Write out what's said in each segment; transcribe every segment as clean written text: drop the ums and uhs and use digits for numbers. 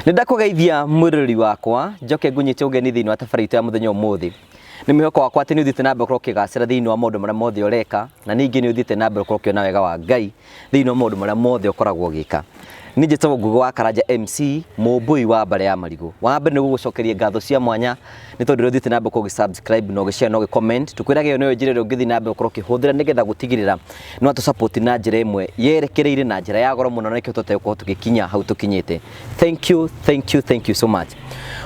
Nĩ ndakũgeithia mwĩroreri wakwa, njoke ngũnyite ũgeni thĩinĩ wa tabarĩra itũ ya mũthenya ũmũthĩ. Nĩ mwĩhoko wakwa atĩ nĩ ũthiĩte na mbere gũkorwo ũkĩgacĩra thĩinĩ wa maũndũ marĩa mothe ũreka, na ningĩ nĩ ũthiĩte na mbere gũkorwo ũkĩona wega wa Ngai thĩinĩ wa maũndũ marĩa mothe ũkoragwo ũgĩka. Niĩ njĩtagwo Ngugi wa Karanja MC, mũmbũi wa mbarĩ ya marigũ. Wa mbere nĩ gũgũcokeria ngatho cia mwanya nĩ tondũ ũrĩa ũthiĩte na mbere gũkorwo ũgĩ subscribe na ũgĩ share na ũgĩ comment. Tũkwĩraga ĩyo nĩyo njĩra ĩrĩa ũngĩthiĩ na mbere gũkorwo ũkĩhũthĩra nĩgetha gũtigĩrĩra nĩ watũ support na njĩra ĩmwe yerekereire na njĩra ya goro mũno na nĩkĩo tũhote gũkorwo tũgĩkinya hau tũkinyĩte. Thank you, thank you, thank you so much.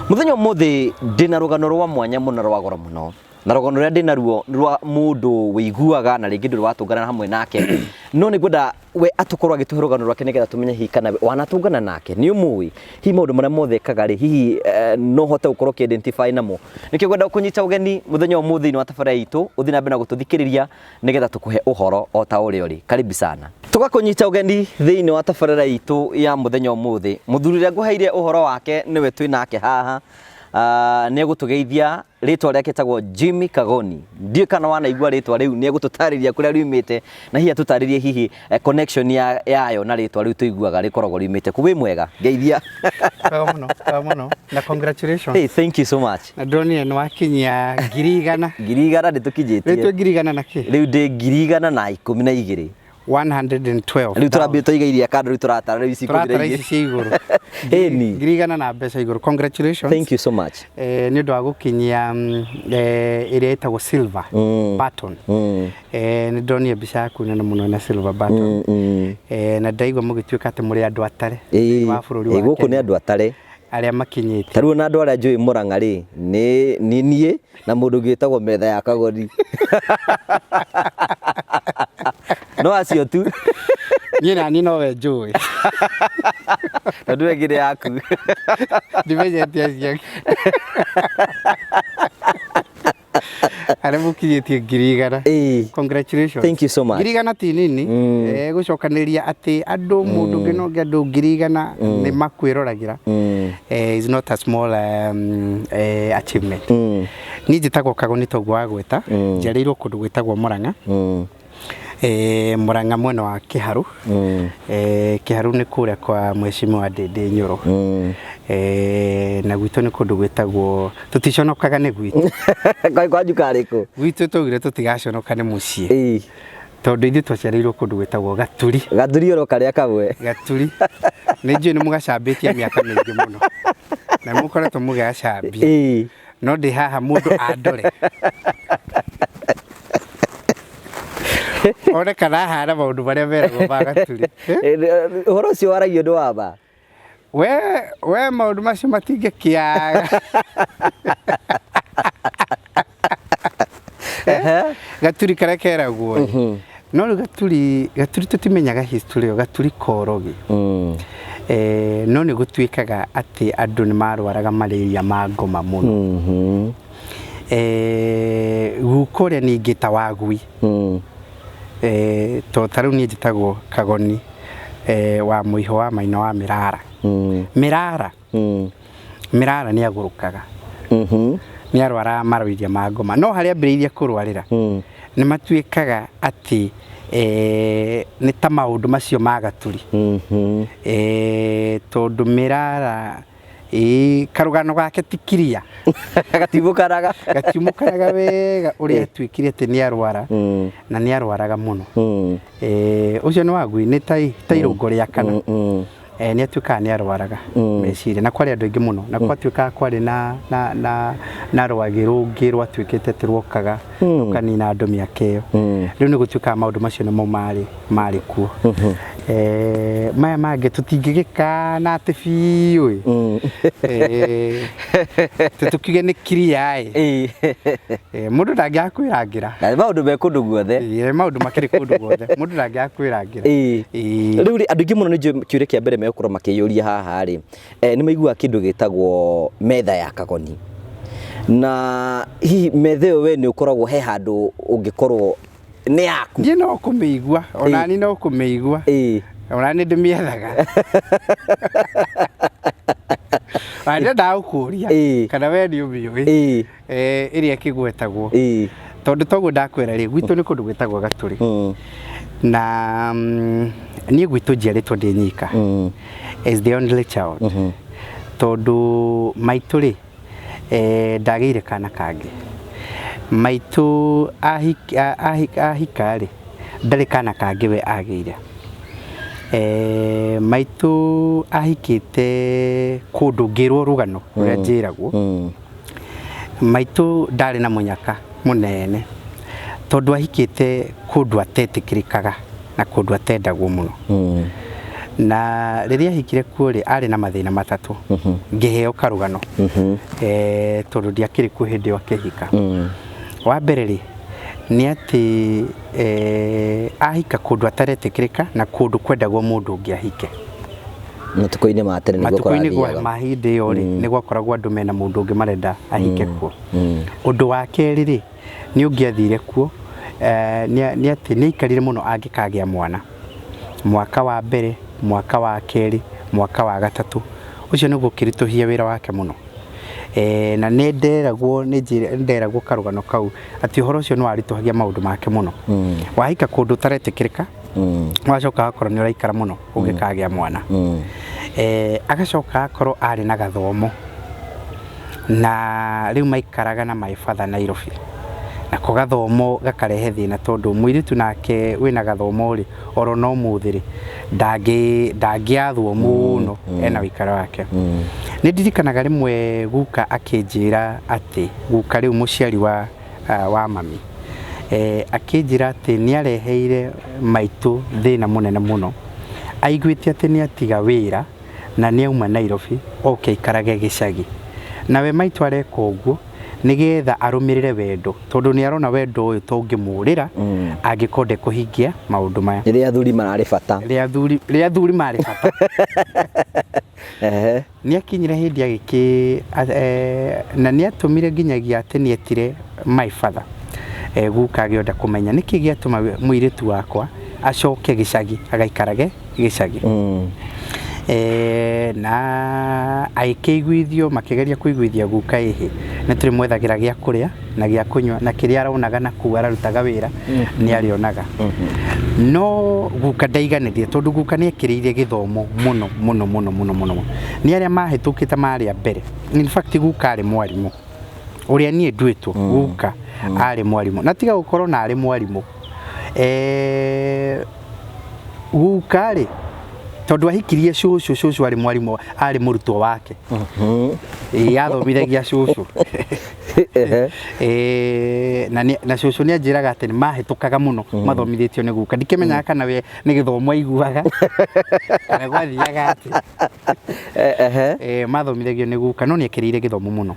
Mũthenya ũmũthĩ ndĩna rũgano rwa mwanya mũno rwa goro mũno. Na rũgano rũrĩa ndĩnaruo nĩ rwa mũndũ wĩiguaga na rĩngĩ ndũrĩ watũngana hamwe nake. No nĩ ngwenda we atũkorwo agĩtũhe rũgano rwake nĩgetha tũmenye hihi kana we wanatũngana nake, nĩ ũmũĩ, hihi maũndũ marĩa mothe ekaga rĩ, hihi no ũhote gũkorwo ũkĩ identify namo. Nĩkĩo ngwenda gũkũnyita ũgeni mũthenya wa ũmũthĩ thĩinĩ wa tabarĩra itũ, ũthiĩ na mbere na gũtũthikĩrĩria nĩgetha tũkũhe ũhoro o ta ũrĩa ũrĩ. Karibu sana. Tũgakũnyita ũgeni thĩinĩ wa tabarĩra itũ ya mũthenya ũmũthĩ. Mũthuri ũrĩa ngũheire ũhoro wake nĩwe twĩ nake haha. Nĩ egũtũgeithia. Rĩtwa rĩake etagwo Jimmy Kagoni. Ndiũĩ kana wanaigua rĩtwa rĩu, nĩ egũtũtarĩria kũrĩa riumĩte na hihi atũtarĩrie hihi connection ya yayo na rĩtwa rĩu tũiguaga rĩkoragwo riumĩte kũ. Wĩ mwega? Ngeithia. Wega mũno, wega mũno. Na congratulations. Hey, thank you so much. Na ndĩronire nĩ wakinyia 100,000. 100,000 nĩ tũkinyĩtie. Rĩu twĩ 100,000 na kĩ? Rĩu ndĩ 112,000. 112. Rĩu tũrambire twaiga iria kando rĩu tũratara rĩu ici Tũratara ici cia igũrũ. Ĩni. 100,000 na mbeca igũrũ. Congratulations. Thank you so much. Nĩ ũndũ wa gũkinyia ĩrĩa ĩtagwo silver button. Nĩ ndonire mbica yaku nene mũno na silver button. Na ndaigua mũgĩtuĩka atĩ mũrĩ andũ atare thĩinĩ wa bũrũri wa Gũkũ nĩ Kenya andũ atare. arĩa makinyĩte. Ta rĩu ona andũ arĩa njũĩ Mũrang'a rĩ, nĩ niĩ na mũndũ ũngĩ wĩtagwo metha ya Kagoni. No acio tu. Niĩ naniĩ nowe njũĩ. Tondũ we ngĩrĩ yaku. Ndimenyete acio angĩ. Arĩa mũkinyĩtie 100,000. Ĩĩ. Congratulations. Thank you so much. 100,000 ti nini. Gũcokanĩrĩria atĩ andũ mũndũ ũngĩ na ũngĩ andũ 100,000 nĩ makwĩroragĩra. Is not a small achievement. Niĩ njĩtagwo Kagoni toguo wagweta. Njiarĩirwo kũndũ gwĩtagwo Mũrang'a. Mũrang'a mwena wa Kĩharũ. Kĩharũ nĩ kũrĩa kwa Mheshimiwa Ndĩndĩ Nyoro. Na gwitũ nĩ kũndũ gwĩtagwo, tũticonokaga nĩ gwitũ. Kwĩ kwanyu karĩ kũ? Gwitũ twaugire tũtigaconoka nĩ mũciĩ. Tondũ ithuĩ twaciarĩirwo kũndũ gwĩtagwo Gaturi. Gaturi oro karĩa kamwe. Gaturi. Nĩ njũĩ nĩ mũgacambĩtie mĩaka mĩingĩ mũno. Na mũkoretwo mũgĩgacambia. No ndĩ haha mũndũ andore. One kana hana maũndũ marĩa meragwo ma Gaturi. Ũhoro ũcio waragio nĩ wa ma? We, we maũndũ macio matingĩkĩaga. Gaturi karĩa keragwo rĩ. No rĩu Gaturi, Gaturi tũtimenyaga history ĩyo, Gaturi korogi. No nĩ gũtuĩkaga atĩ andũ nĩ marwaraga malaria ma ngoma mũno. Guka ũrĩa niĩ ingĩta wagui, to ta rĩu niĩ njĩtagwo Kagoni wa Mũihũ wa Maina wa Mĩrara. Mĩrara, Mĩrara nĩ agũrũkaga. Nĩ arwaraga marũiria ma ngoma. No harĩa ambĩrĩirie kũrwarĩra, nĩ matuĩkaga atĩ nĩ ta maũndũ macio ma Gaturi. Tondũ Mĩrara ĩĩ karũgano gake ti clear. Gatiumũkanaga. Gatiumũkanaga wega ũrĩa atuĩkire atĩ nĩ arwara na nĩ arwaraga mũno. Ũcio nĩ wagui nĩ ta irũngo rĩa kana. Nĩ atuĩkaga nĩ arwaraga meciria na kwarĩ andũ aingĩ mũno na gwatuĩkaga kwarĩ na rwagĩ rũngĩ rwatuĩkĩte atĩ rwokaga rũkanina andũ mĩaka ĩyo. Rĩu nĩ gũtuĩkaga maũndũ macio nĩmo marĩ kuo. Maya mangĩ tũtingĩgĩkana atĩ biũ ĩ. Tũkiuge nĩ clear ĩ. Mũndũ ndangĩaga kwĩrangĩra. Na maũndũ me kũndũ guothe. Ĩĩ, maũndũ makĩrĩ kũndũ guothe. Mũndũ ndangĩaga kwĩrangĩra. Rĩu rĩ, andũ aingĩ mũno nĩ njũĩ kĩũria kĩa mbere megũkorwo makĩyũria haha rĩ, nĩ maiguaga kĩndũ gĩtagwo metha ya Kagoni. Na hihi metha ĩyo we nĩ ũkoragwo he handũ ũngĩkorwo nĩ yaku? Niĩ no kũmĩigua, ona niĩ no kũmĩigua. Ona nĩ ndĩmĩethaga. Ona ndĩrendaga gũkũria kana we nĩ ũmĩũĩ. Ĩrĩa ĩkĩgwetagwo. Tondũ toguo ndakwĩra rĩ, gwitũ nĩ kũndũ gwĩtagwo Gatũrĩ. Na niĩ gwitũ njiarĩtwo ndĩ nyika. As the only child. Tondũ maitũ rĩ, ndagĩire kana kangĩ. Maitũ ahika rĩ, ndarĩ kana kangĩ we agĩire. Maitũ ahikĩte kũndũ ngĩrwo rũgano rũrĩa njĩragwo. Maitũ ndarĩ na mũnyaka mũnene tondũ ahikĩte kũndũ atetĩkĩrĩkaga na kũndũ atendagwo mũno. Na rĩrĩa ahikire kuo rĩ, arĩ na mathĩna matatũ. Ngĩheo karũgano tondũ ndiakĩrĩ kuo hĩndĩ ĩyo akĩhika. Wa mbere rĩ, nĩ atĩ ahika kũndũ ataretĩkĩrĩka na kũndũ kwendagwo mũndũ ũngĩ ahike. Matukũ-inĩ ma tene nĩguo Matukũ-inĩ kũrathiaga. ma hĩndĩ ĩyo rĩ, nĩ gwakoragwo andũ mena mũndũ ũngĩ marenda ahike kuo. Ũndũ wa kerĩ rĩ, nĩ ũngĩathire kuo, nĩ atĩ nĩ aikarire mũno angĩkagĩa mwana. Mwaka wa mbere, mwaka wa kerĩ, mwaka wa gatatũ, ũcio nĩguo ũkĩritũhia wĩra wake mũno. Na nĩ nderagwo, nĩ nderagwo karũgano kau atĩ ũhoro ũcio nĩ waritũhagia maũndũ make mũno. Wahika kũndũ ũtaretĩkĩrĩka, wacoka wakorwo nĩ ũraikara mũno ũngĩkagĩa mwana. Agacoka akorwo arĩ na gathomo, na rĩu maikaraga na my father Nairobi. Nako gathomo gakarehe thĩna tondũ mũirĩtu nake wĩna gathomo rĩ, oro no mũthĩ rĩ, ndangĩathwo mũno ena ũikaro wake. Nĩ ndirikanaga rĩmwe guka akĩnjĩra atĩ, guka rĩu mũciari wa mami, akĩnjĩra atĩ nĩ areheire maitũ thĩna mũnene mũno. Aiguĩte atĩ nĩ atiga wĩra na nĩ auma Nairobi oke aikarage gĩcagi. Nawe maitũ areka ũguo nĩgetha arũmĩrĩre wendo, tondũ nĩ arona wendo ũyũ tũngĩmũrĩra angĩkorwo ndekũhingia maũndũ maya. Rĩrĩa athuri mararĩ bata. Rĩrĩa athuri marĩ bata. Nĩ akinyire hĩndĩ agĩkĩ, na nĩ atũmire nginyagia atĩ nĩ etire my father. Guka agĩenda kũmenya nĩkĩ gĩatũma mũirĩtu wakwa acoke gĩcagi, agaikarage gĩcagi. Na agĩkĩiguithio, makĩgeria kũiguithia guka ĩhĩ, nĩ tũrĩmwethagĩra gĩa kũrĩa na gĩa kũnyua, na kĩrĩa aronaga na kũu ararutaga wĩra nĩ arĩonaga. No guka ndaiganĩrie tondũ guka nĩ ekĩrĩire gĩthomo mũno mũno mũno mũno mũno. Nĩ arĩa mahĩtũkĩte marĩa mbere. In fact guka arĩ mwarimũ. Ũrĩa niĩ nduĩtwo, guka arĩ mwarimũ. Na tiga gũkorwo na arĩ mwarimũ. Guka rĩ, tondũ ahikirie cũcũ, cũcũ arĩ mwarimũ, arĩ mũrutwo wake. Athomithagia cũcũ. Na cũcũ nĩ anjĩraga atĩ nĩ mahĩtũkaga mũno mathomithĩtio nĩ guka. Ndikĩmenyaga kana we nĩ gĩthomo aiguaga kana gwathiaga atĩa. Mathomithagio nĩ guka, no nĩ ekĩrĩire gĩthomo mũno.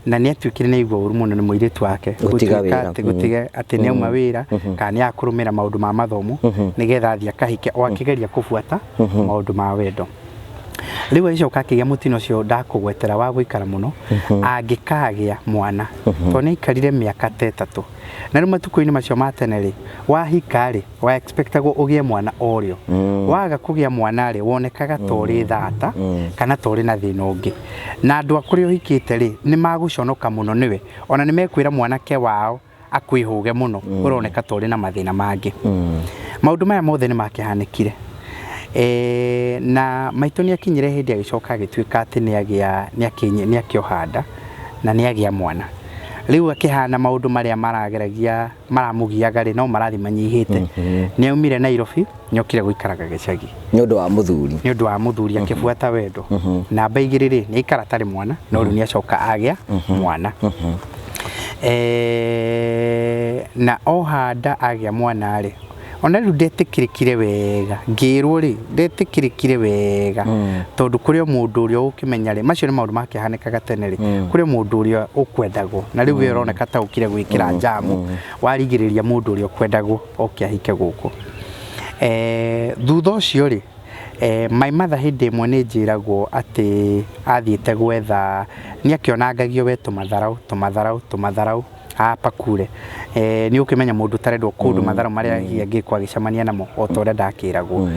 Na nĩ atuĩkire nĩ aigua ũru mũno nĩ mũirĩtu wake. Gũtiga wĩra. Gũtiga atĩ nĩ auma wĩra, kana nĩ akũrũmĩra maũndũ ma mathomo, nĩgetha athiĩ akahike, o akĩgeria kũbuata maũndũ ma wendo. Rĩu agĩcoka akĩgĩa mũtino ũcio ndakũgwetera wa gũikara mũno, angĩkagĩa mwana. Tondũ nĩ aikarire mĩaka ta ĩtatũ. Na rĩu matukũ-inĩ macio ma tene rĩ, wahika rĩ, wa expectagwo ũgĩe mwana o rĩo. Waga kũgĩa mwana rĩ, wonekaga ta ũrĩ thata, kana ta ũrĩ na thĩna ũngĩ. Na andũ a kũrĩa ũhikĩte rĩ, nĩ magũconoka mũno nĩwe. Ona nĩ mekwĩra mwanake wao akwĩhũge mũno, ũroneka ta ũrĩ na mathĩna mangĩ. Maũndũ maya mothe nĩ makĩhanĩkire. Na maitũ nĩ akinyire hĩndĩ agĩcoka agĩtuĩka atĩ nĩ akĩoha nda na nĩ agĩa mwana. Rĩu akĩhana maũndũ marĩa marageragia maramũgiaga rĩ, no marathiĩ manyihĩte. Nĩ aumire Nairobi, nĩ okire gũikaraga gĩcagi. Nĩ ũndũ wa mũthuri. Nĩ ũndũ wa mũthuri akĩbuata wendo. Namba igĩrĩ rĩ, nĩ aikara atarĩ mwana, no rĩu nĩ acoka agĩa mwana. Na oha nda agĩa mwana rĩ, ona rĩu ndetĩkĩrĩkire wega, ngĩrwo rĩ, ndetĩkĩrĩkire wega, tondũ kũrĩ o mũndũ ũrĩa ũkĩmenya rĩ, macio nĩ maũndũ makĩhanĩkaga tene rĩ, kũrĩ o mũndũ ũrĩa ũkwendagwo, na rĩu we ũroneka ta ũkire gwĩkĩra njamu, warigĩrĩria mũndũ ũrĩa ũkwendagwo oke ahike gũkũ. Thutha ũcio rĩ, my mother hĩndĩ ĩmwe nĩ njĩragwo atĩ athiĩte gwetha, nĩ akĩonangagio we tũmatharau, tũmatharau, tũmatharau, hapa kure. Nĩ ũkĩmenya mũndũ ũtarendwo kũndũ matharau marĩa hihi angĩkorwo agĩcemania namo o ta ũrĩa ndakĩragwo.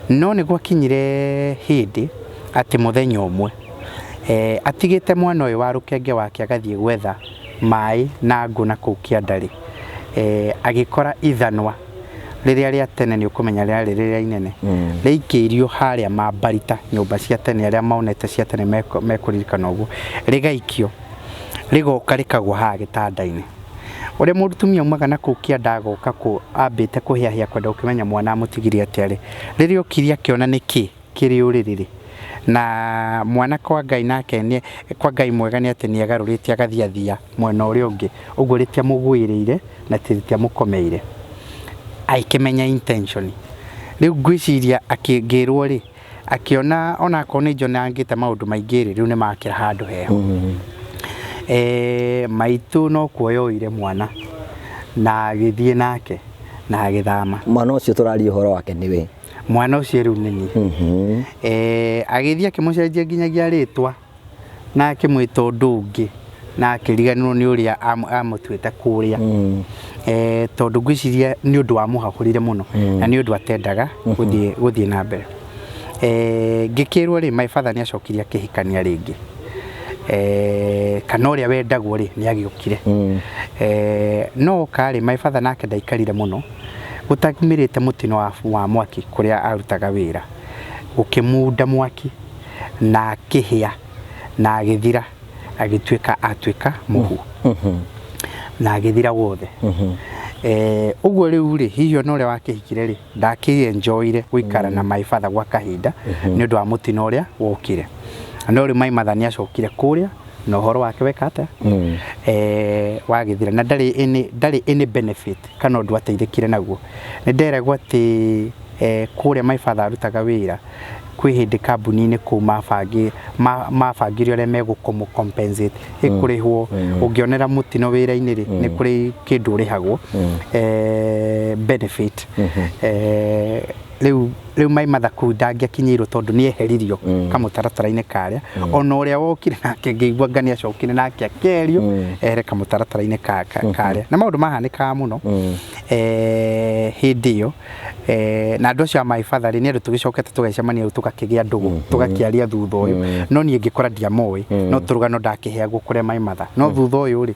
No nĩ gwakinyire hĩndĩ atĩ mũthenya ũmwe, atigĩte mwana ũyũ wa rũkenge wake agathiĩ gwetha maĩ na ngũ na kũu kĩanda rĩ, agĩkora ithanwa Rĩrĩa rĩa tene nĩ ũkũmenya rĩarĩ rĩrĩa inene, rĩikĩirio harĩa mambarita nyũmba cia tene, arĩa monete cia tene mekũririkana ũguo, rĩgaikio rĩgoka rĩkagwa haha gĩtanda-inĩ. Ũrĩa mũtumia aumaga na kũu kĩanda agoka kũ ambĩte kũhĩahĩa kwenda gũkĩmenya mwana amũtigire atĩa rĩ, rĩrĩa okire akĩona nĩkĩ kĩrĩ ũrĩrĩ rĩ, na mwana kwa Ngai nake nĩ kwa Ngai mwega nĩ atĩ nĩ agarũrĩte agathiathia mwena ũrĩa ũngĩ, ũguo rĩtiamũgwĩrĩire na rĩtiamũkomeire, agĩkĩmenya intention. Rĩu ngwĩciria akĩngĩrwo rĩ, akĩona onakorwo nĩ njonangĩte maũndũ maingĩ rĩ, rĩu nĩ makĩra handũ heho. Maitũ no kuoya oire mwana na agĩthiĩ nake na agĩthama. Mwana ũcio tũraria ũhoro wake nĩwe? Mwana ũcio rĩu nĩ niĩ. Agĩthiĩ akĩmũcenjia nginyagia rĩtwa na akĩmwĩta ũndũ ũngĩ na akĩriganĩrwo nĩ ũrĩa amũtuĩte kũrĩa, tondũ ngwĩciria nĩ ũndũ wamũhahũrire mũno na nĩ ũndũ atendaga gũthiĩ na mbere. Ngĩkĩrwo rĩ, my father nĩ acokire akĩhikania rĩngĩ, kana ũrĩa wendagwo rĩ nĩ agĩũkire. No oka rĩ, my father nake ndaikarire mũno gũtaumĩrĩte mũtino wa mwaki kũrĩa arutaga wĩra, gũkĩmunda mwaki na akĩhĩa na agĩthira, agĩtuĩka atuĩka mũhu na agĩthira wothe. Ũguo rĩu rĩ, hihi ona ũrĩa wakĩhikire rĩ, ndakĩ enjoyire gũikara na my father gwa kahinda nĩ ũndũ wa mũtino ũrĩa wokire. No rĩu my mother nĩ acokire kũrĩa na ũhoro wake weka atĩa, wagĩthira na ndarĩ any benefit kana ũndũ ateithĩkire naguo. Nĩ nderagwo atĩ kũrĩa my father arutaga wĩra kwĩ hĩndĩ kambuni-inĩ kũu mabangire ũrĩa megũkũmũ compensate, ĩkũrĩhwo ũngĩonera mũtino wĩra-inĩ rĩ, nĩ kũrĩ kĩndũ ũrĩhagwo, benefit. Rĩu my mother kũu ndangĩakinyĩirwo tondũ nĩ eheririo kamũtaratara-inĩ karĩa. Ona ũrĩa wokire nake ngĩigua anga nĩ acokire nake akĩeherio ehere kamũtaratara-inĩ karĩa, na maũndũ mahanĩkaga mũno hĩndĩ ĩyo. Na andũ acio a my father rĩ, nĩ andũ tũgĩcokete tũgacemania rĩu, tũgakĩgĩa ndũgũ, tũgakĩaria thutha ũyũ, no niĩ ngĩkora ndiamoĩ, no tũrũgano ndakĩheagwo kũrĩa my mother. No thutha ũyũ rĩ,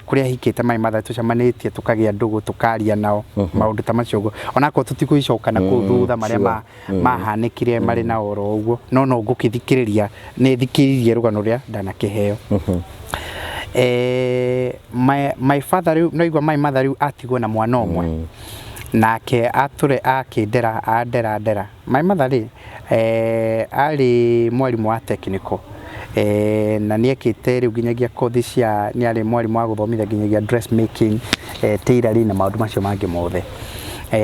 kũrĩa hikĩte my mother, tũcemanĩtie, tũkagĩa ndũgũ, tũkaria nao maũndũ ta macio ũguo, onakorwo tũtigũgĩcoka na kũu thutha marĩa mahanĩkire marĩ na oro ũguo, no ngũkĩthikĩrĩria, nĩ thikĩrĩirie rũgano rũrĩa ndanakĩheo. My father rĩu no igua my mother rĩu atigwo na mwana ũmwe nake atũre akĩndera andera ndera. My mother rĩ, arĩ mwarimũ wa technical, na nĩ ekĩte rĩu nginyagia kothi cia, nĩ arĩ mwarimũ wa gũthomithia nginyagia dressmaking, tailoring na maũndũ macio mangĩ mothe,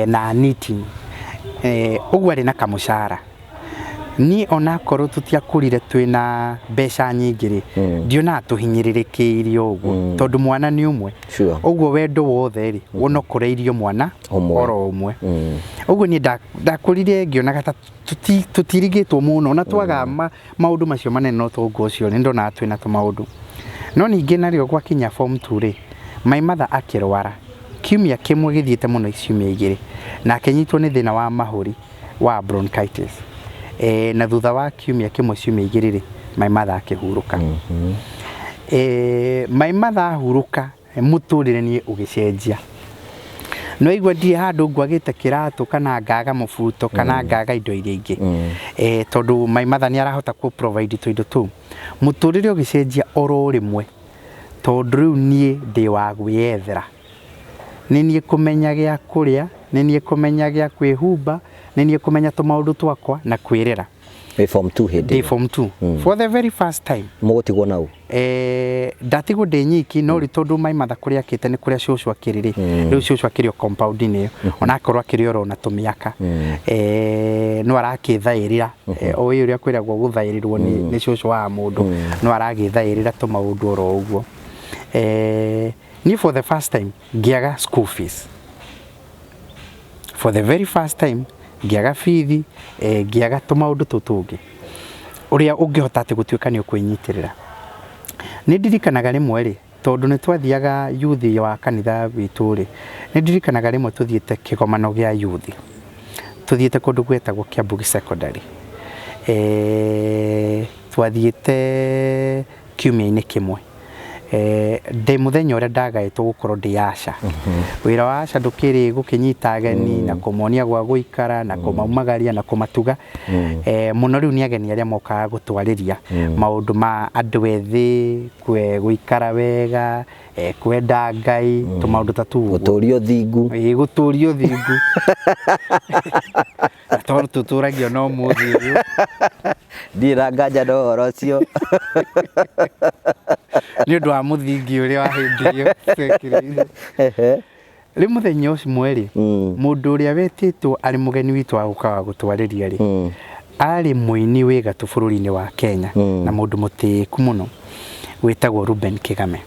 na knitting. Ũguo arĩ na kamũcara. Niĩ onakorwo tũtiakũrire twĩna mbeca nyingĩ rĩ, ndionaga tũhinyĩrĩrĩkĩirio ũguo tondũ mwana nĩ ũmwe. Ũguo wendo wothe rĩ, ũnokoreirio mwana ũmwe. Oro ũmwe. Ũguo niĩ ndakũrire ngĩonaga ta tũtirigĩtwo mũno na twaga maũndũ macio manene, no tongo ũcio nĩ ndonaga twĩna tũmaũndũ. No ningĩ narĩo gwakinya form 2 rĩ, my mother akĩrwara kiumia kĩmwe gĩthiĩte mũno ciumia 2, na akĩnyitwo nĩ thĩna wa mahũri wa bronchitis, na thutha wa kiumia kĩmwe ciumia 2 rĩ, my mother akĩhurũka. My mother ahurũka, mũtũrĩre niĩ ũgĩcenjia. No igua ndirĩ handũ ngwagĩte kĩratũ kana ngaga mũbuto kana ngaga indo iria ingĩ, tondũ my mother nĩ arahota kũ provide tũindo tũu. Mũtũrĩre ũgĩcenjia oro rĩmwe, tondũ rĩu niĩ ndĩ wa gwĩyethera, nĩ niĩ kũmenya gĩa kũrĩa, nĩ niĩ kũmenya gĩa kwĩhumba, nĩ niĩ kũmenya tũmaũndũ twakwa na kwĩrera. Wĩ form 2 hĩndĩ Ndĩ ĩyo? Form 2 for the very first time. Mũgũtigwo nau? Ndatigwo ndĩ nyiki, no rĩu tondũ my mother kũrĩa akĩte nĩ kũrĩa cũcũ akĩrĩ rĩ, rĩu cũcũ akĩrĩ o compound-inĩ ĩyo, onakorwo akĩrĩ oro na tũmĩaka, no arakĩthaĩrĩra, ũĩ ũrĩa kwĩragwo gũthaĩrĩrwo nĩ cũcũ wa mũndũ, no aragĩthaĩrĩra tũmaũndũ oro ũguo. Niĩ for the first time ngĩaga school fees, for the very first time ngĩaga bithi, ngĩaga tũmaũndũ tũu tũngĩ ũrĩa ũngĩhota atĩ gũtuĩka nĩ ũkwĩnyitĩrĩra. Nĩ ndirikanaga rĩmwe rĩ, tondũ nĩ twathiaga youth wa kanitha witũ rĩ, nĩ ndirikanaga rĩmwe tũthiĩte kĩgomano gĩa youth, tũthiĩte kũndũ gwetagwo Kiambugi Secondary. Twathiĩte kiumia-inĩ kĩmwe. Ndĩ mũthenya ũrĩa ndagaĩtwo gũkorwo ndĩ aca. Wĩra wa aca ndũkĩrĩ gũkĩnyita ageni na kũmonia gwa gũikara na kũmaumagaria na kũmatuga. Mũno rĩu nĩ ageni arĩa mokaga gũtwarĩria maũndũ ma andũ ethĩ, gũikara wega, kwenda Ngai, tũmaũndũ ta tũu ũguo. Gũtũria ũthingu. Ĩĩ, gũtũria ũthingu. Na tondũ tũtũragio no mũthĩ ũyũ. Ndirĩ na nganja na ũhoro ũcio. Nĩ ũndũ wa mũthingi ũrĩa wa hĩndĩ ĩyo twekĩrĩire. Rĩu mũthenya ũmwe rĩ, mũndũ ũrĩa wetĩtwo arĩ mũgeni witũ wa gũka wa gũtwarĩria rĩ, arĩ mũini wĩ gatũ bũrũri-inĩ wa Kenya na mũndũ mũtĩĩku mũno wĩtagwo Ruben Kigame.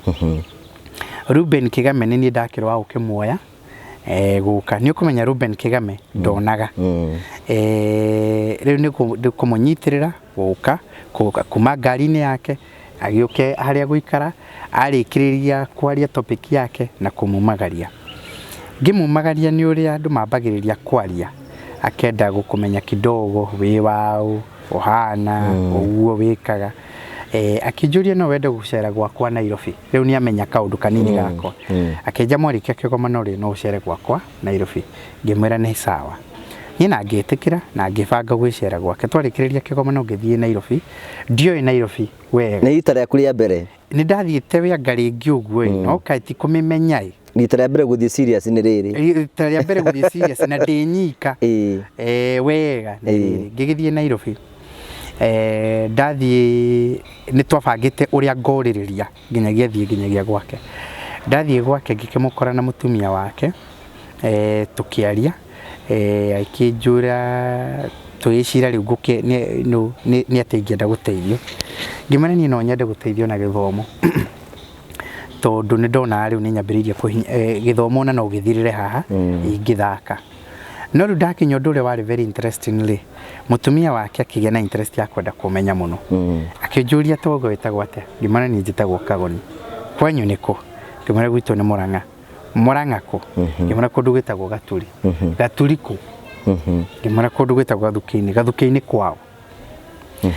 Ruben Kigame nĩ niĩ ndakĩrwo wa gũkĩmuoya gũka. Nĩ ũkũmenya Ruben Kigame ndonaga. Rĩu nĩ kũmũnyitĩrĩra gũka kuma ngari-inĩ yake agĩũke harĩa gũikara, arĩkĩrĩria kwaria topic yake na kũmumagaria. Ngĩmumagaria nĩ ũrĩa andũ mambagĩrĩria kwaria, akenda gũkũmenya kidogo wĩ waũ, ũhana, ũguo wĩkaga. Akĩnjũria no wende gũcera gwakwa Nairobi. Rĩu nĩ amenya kaũndũ kanini gakwa. Akĩnja mwarĩkia kĩgomano rĩ, no ũcere gwakwa Nairobi. Ngĩmwĩra nĩ sawa. Niĩ na ngĩtĩkĩra na ngĩbanga gwĩcera gwake. Twarĩkĩrĩria kĩgomano ngĩthiĩ Nairobi. Ndioĩ Nairobi wega. Nĩ rita rĩaku rĩa mbere? Nĩ ndathiĩte wĩanga rĩngĩ ũguo ĩ, no kaĩ ti kũmĩmenya ĩ. Rita rĩa mbere gũthiĩ serious nĩ rĩrĩ? Rita rĩa mbere gũthiĩ serious na ndĩ nyika. Wega nĩ rĩrĩ. Ngĩgĩthiĩ Nairobi. Ndathiĩ nĩ twabangĩte ũrĩa ngorĩrĩria nginyagia thiĩ nginyagia gwake. Ndathiĩ gwake ngĩkĩmũkora na mũtumia wake, tũkĩaria, akĩnjũra tũgĩcira rĩu ngũkĩ nĩ atĩ ingĩenda gũteithio. Ngĩmwĩra niĩ no nyende gũteithio na gĩthomo. Tondũ nĩ ndonaga rĩu nĩ nyambĩrĩirie gĩthomo na no gĩthirĩre haha ingĩthaka. No rĩu ndakinya ũndũ ũrĩa warĩ very interesting rĩ, mũtumia wake akĩgĩa na interest ya kwenda kũmenya mũno. Akĩnjũria togo wĩtagwo atĩa? Ngĩmwĩra niĩ njĩtagwo Kagoni. Kwanyu nĩ kũ? Ngĩmwĩra gwitũ nĩ Mũrang'a. Mũrang'a kũ? Ngĩmwĩra kũndũ gwĩtagwo Gaturi. Gaturi kũ? Ngĩmwĩra kũndũ gwĩtagwo Gathukĩ-inĩ. Gathukĩ-inĩ kwao.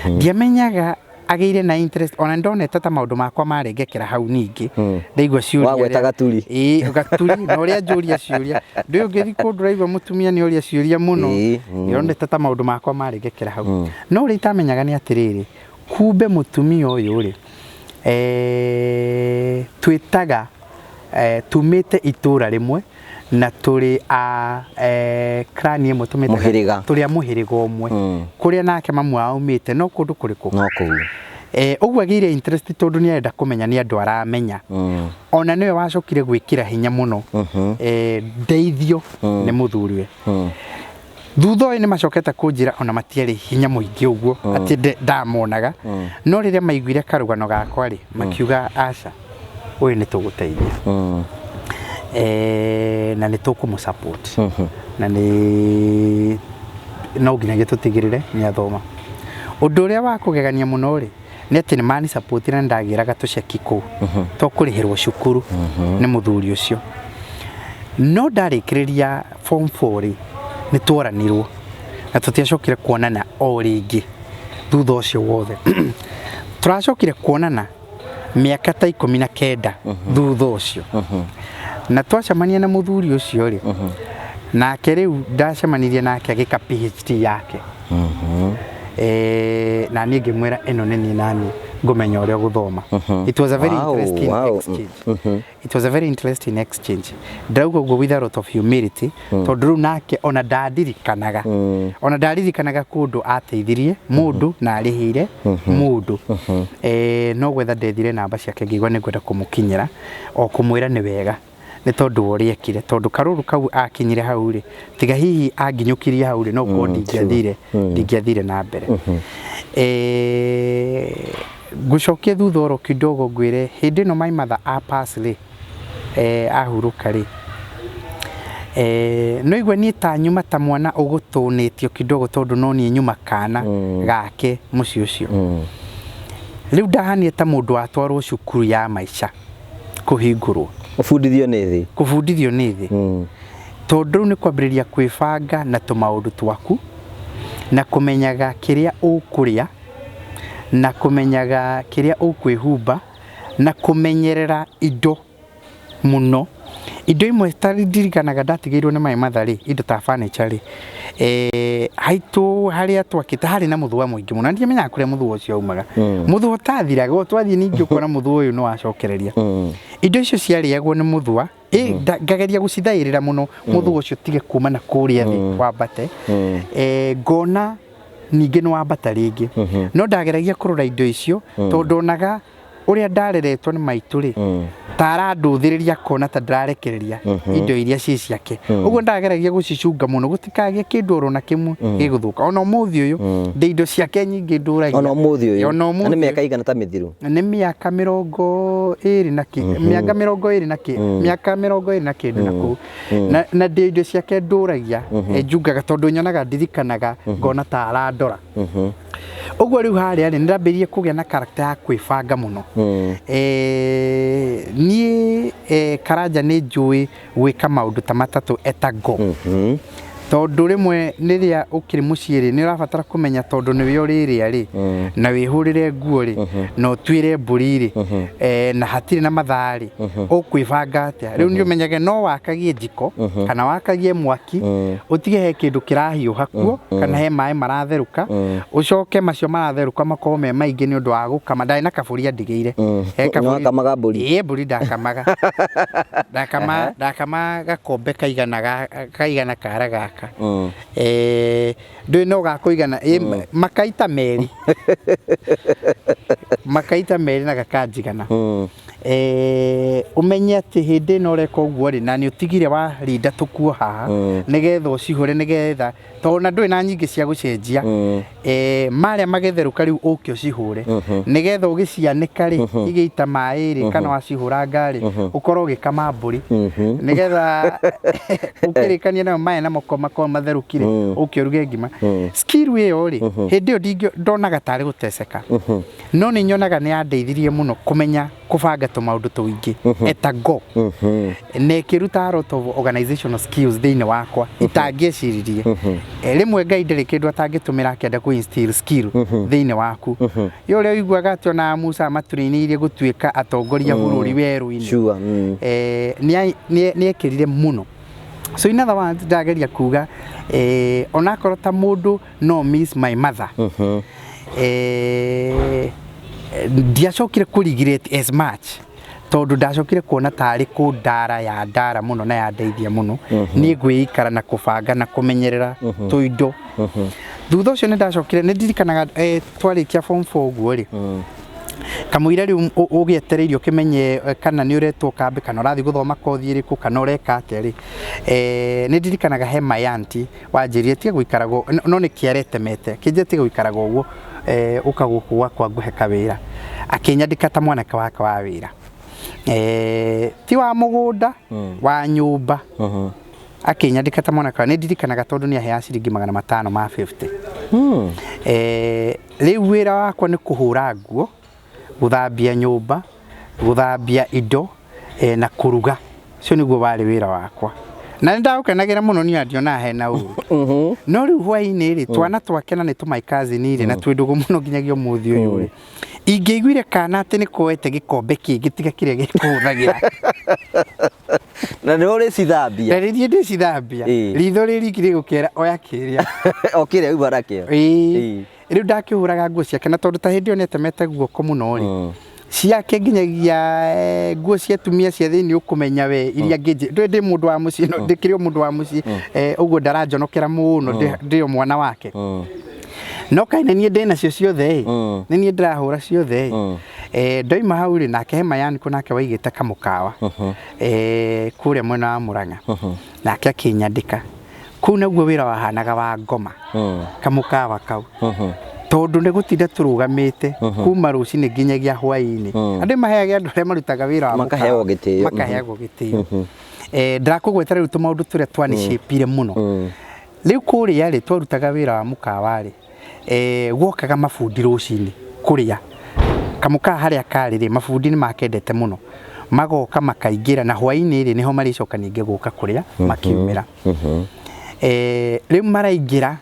Ndiamenyaga agĩire na interest ona ndonete ta maũndũ makwa marengekera hau ningĩ. Ndaigua ciũria. Wagweta Gaturi. Ĩĩ, Gaturi, na ũrĩa njũria ciũria. Ndũĩ ũngĩthiĩ kũndũ ũraigua mũtumia nĩ oria ciũria mũno. Ndĩronete ta maũndũ makwa marengekera hau. No ũrĩa itamenyaga nĩ atĩrĩrĩ, kumbe mũtumia ũyũ rĩ, twĩtaga tumĩte itũra rĩmwe na tũrĩ a clan ĩmwe tũmĩtaga Mũhĩrĩga. Tũrĩ a mũhĩrĩga ũmwe. Kũrĩa nake mamu wao aumĩte no kũndũ kũrĩkũ? No kũu. Ũguo agĩire interest tondũ nĩ arenda kũmenya nĩ andũ aramenya. Ona nĩwe wacokire gwĩkĩra hinya mũno. Ndeithio nĩ mũthuriwe. Thutha ũyũ nĩ macokete kũnjĩra ona matiarĩ hinya mũingĩ ũguo, atĩ ndamonaga. No rĩrĩa maiguire karũgano gakwa rĩ, makiuga aca, ũyũ nĩ tũgũteithia. Na nĩ tũkũmũ support. Na nĩ no nginyagia tũtigĩrĩre nĩ athoma. Ũndũ ũrĩa wa kũgegania mũno rĩ, nĩ atĩ nĩ mani support na ndagĩraga tũceki kũu. To kũrĩhĩrwo cukuru nĩ mũthuri ũcio. No ndarĩkĩrĩria form 4 rĩ, nĩ tworanirwo na tũtiacokire kuonana o rĩngĩ thutha ũcio wothe. Tũracokire kuonana mĩaka ta 19 thutha ũcio. Na twacemania na mũthuri ũcio rĩ, nake rĩu ndacemanirie nake agĩka PhD yake. Na niĩ ngĩmwĩra ĩno nĩ niĩ nani ngũmenya ũrĩa gũthoma. It was a very interesting exchange. It was a very interesting exchange. Ndauga ũguo with a lot of humility, tondũ rĩu nake ona ndandirikanaga. Ona ndaririkanaga kũndũ ateithirie mũndũ na arĩhĩire mũndũ. No gwetha ndethire namba ciake ngĩigua nĩ ngwenda kũmũkinyĩra o kũmwĩra nĩ wega. Nĩ tondũ wa ũrĩa ekire, tondũ karũrũ kau akinyire hau rĩ, tiga hihi anginyũkirie hau rĩ, no korwo ndingĩathire na mbere. Ngũcokie thutha oro kidogo ngwĩre hĩndĩ ĩno my mother a pass rĩ, ahurũka rĩ, no igua niĩ ta nyuma ta mwana ũgũtũnĩtio kidogo tondũ no niĩ nyuma kana gake mũciĩ ũcio. Rĩu ndahanire ta mũndũ watwarwo cukuru ya maica kũhingũrwo. Kũbundithio nĩ thĩ. Kũbundithio nĩ thĩ. Tondũ rĩu nĩ kwambĩrĩria kwĩbanga na tũmaũndũ twaku na kũmenyaga kĩrĩa ũkũrĩa na kũmenyaga kĩrĩa ũkwĩhumba Na kũmenyerera indo mũno. Indo imwe ta ndirikanaga ndatigĩirwo nĩ my mother rĩ, indo ta furniture rĩ, haitũ harĩa twakĩte harĩ na mũthũa mũingĩ mũno, na ndiamenyaga kũrĩa mũthũa ũcio waumaga. Mũthũa ũtathiraga, o twathiĩ ningĩ ũkona mũthũa ũyũ nĩ wacokereria. Indo icio ciarĩagwo nĩ mũthũa, ngageria gũcithaĩrĩra mũno mũthũa ũcio ũtige kuma na kũrĩa thĩ wambate. Ngona ningĩ nĩ wambata rĩngĩ. No ndageragia kũrora indo icio tondũ ndonaga ũrĩa ndareretwo nĩ maitũ rĩ, ta arandũthĩrĩria akona ta ndĩrarekereria indo iria ciĩ ciake. Ũguo ndageragia gũcicunga mũno gũtikagĩe kĩndũ oro na kĩmwe gĩgũthũka. Ona ũmũthĩ ũyũ ndĩ indo ciake nyingĩ ndũragia. Ona ũmũthĩ ũyũ? Ona Na ũmũthĩ nĩ ũyũ. mĩaka igana ta mĩthiru? Nĩ mĩaka 20 na kĩ, mĩaka 20 na kĩ, mĩaka 20 na kĩndũ na kũu. Na ndĩ indo ciake ndũragia, njungaga tondũ nyonaga ndirikanaga ngona ta arandora. Ũguo rĩu harĩa rĩ, nĩndambĩrĩirie kũgĩa na character ya kwĩbanga mũno. Niĩ Karanja nĩ njũĩ gwĩka maũndũ ta matatũ etago. Tondũ rĩmwe rĩrĩa ũkĩrĩ mũciĩ rĩ, nĩ ũrabatara kũmenya tondũ nĩwe ũrĩrĩa rĩ, na wĩhũrĩre nguo rĩ, na ũtuĩre mbũri rĩ, na hatirĩ na mathaa rĩ, ũkwĩbanga atĩa? Rĩu nĩ ũmenyage no wakagie njiko, kana wakagie mwaki, ũtige he kĩndũ kĩrahiũha kuo, kana he maĩ maratherũka, ũcoke macio maratherũka makorwo me maingĩ nĩ ũndũ wa gũkama. Ndarĩ na kabũri andigĩire. He kabũri. Nĩwakamaga mbũri? Ĩĩ, mbũri ndakamaga. Ndakama gakombe kaigana kara gaka. Ndũĩ no gakũigana, makaita merĩ. Makaita merĩ na gakanjigana. Ũmenye atĩ hĩndĩ ĩno ũreka ũguo rĩ, na nĩ ũtigire warinda tũkuo haha, nĩgetha ũcihũre, nĩgetha tondũ na ndũrĩ na nyingĩ cia gũcenjia. Marĩa magĩtherũka rĩu ũke ũcihũre, nĩgetha ũgĩcianĩka rĩ, igĩita maĩ rĩ, kana wacihũranga rĩ, ũkorwo ũgĩkama mbũri, nĩgetha ũkĩrĩkania nayo maĩ namo makorwo matherũkire, ũke ũruge ngima. Skill ĩyo rĩ, hĩndĩ ĩyo ndonaga tarĩ gũteceka, no nĩ nyonaga nĩ yandeithirie mũno kũmenya kũbanga tũmaũndũ tũingĩ etago, na ĩkĩruta a lot of organizational skills thĩinĩ wakwa itangĩeciririe. Rĩmwe Ngai ndarĩ kĩndũ atangĩtũmĩra akĩenda kũ instill skill thĩinĩ waku. Ĩ ũrĩa ũiguaga atĩ ona Musa amaturĩinĩirie gũtuĩka atongoria bũrũri werũ-inĩ. Sure. Nĩ ekĩrire mũno. So in other words, ndageria kuga onakorwo ta mũndũ no miss my mother, ndiacokire kũ regret as much tondũ ndacokire kuona tarĩ kũndara ya ndara mũno na yandeithia mũno niĩ gwĩikara na kũbanga na kũmenyerera tũindo. Thutha ũcio nĩ ndacokire nĩ ndirikanaga twarĩkia form 4 ũguo rĩ, kamũira rĩu ũgĩetereire ũkĩmenye kana nĩ ũretwo kambĩ, kana ũrathiĩ gũthoma kothi ĩrĩkũ, kana ũreka atĩa rĩ, nĩ ndirikanaga he my auntie wanjĩrire tiga gũikaraga, no nĩ kĩaretemete, akĩnjĩra tiga gũikaraga ũguo, ũka gũkũ gwakwa ngũhe kawĩra. Akĩnyandĩka ta mwanake wake wa wĩra, ti wa mũgũnda, wa nyũmba. Akĩnyandĩka ta mwanake, nĩ ndirikanaga tondũ nĩ aheaga ciringi 500 ma 50. Rĩu wĩra wakwa nĩ kũhũra nguo, gũthambia nyũmba, gũthambia indo, na kũruga. Ũcio nĩguo warĩ wĩra wakwa. Na nĩ ndaũkenagĩra mũno niĩ ndionaga hena ũru. No rĩu hwaĩ-inĩ rĩ, twana twake na nĩ tũ my cousin rĩ, na twĩ ndũgũ mũno nginyagia ũmũthĩ ũyũ rĩ, ingĩaiguire kana atĩ nĩ koete gĩkombe kĩngĩ tiga kĩrĩa gĩkũhũthagĩra. Na nĩ ũrĩcithambia? Na rĩthiĩ ndĩcithambia. Ritho rĩriki rĩgũkĩra oya kĩrĩa. O kĩrĩa uma nakĩo. Ĩĩ. Rĩu ndakĩhũraga nguo ciake, na tondũ ta hĩndĩ ĩyo nĩatemete guoko mũno rĩ, ciake nginyagia nguo cia atumia cia thĩinĩ ũkũmenya we iria ngĩnjĩ, ndũĩ ndĩ mũndũ wa mũciĩ, no ndĩkĩrĩ o mũndũ wa mũciĩ, ũguo ndaranjonokera mũno, ndĩ o mwana wake. No kaĩ nĩ niĩ ndĩ nacio ciothe ĩ, nĩ niĩ ndĩrahũra ciothe ĩ. Ndoima hau rĩ, nake he Mayaniko nake waigĩte kamũkawa kũrĩa mwena wa Mũrang'a, nake akĩnyandĩka kũu, naguo wĩra wahanaga wa ngoma kamũkawa kau, tondũ nĩ gũtinda tũrũgamĩte kuma rũcinĩ nginyagia hwaĩ-inĩ. Andũ maheage andũ arĩa marutaga wĩra wa Makaheagwo gĩtĩo. Makaheagwo gĩtĩo. Ndĩrakũgwetera rĩu tũmaũndũ tũrĩa twanicĩpire mũno. Rĩu kũrĩa rĩ, twarutaga wĩra wa mũkawa rĩ, guokaga mabundi rũcinĩ kũrĩa kamũkawa harĩa karĩ rĩ, mabundi nĩ makendete mũno, magoka makaingĩra, na hwaĩ-inĩ rĩ, nĩho marĩcoka ningĩ gũka kũrĩa makiumĩra. Rĩu maraingĩra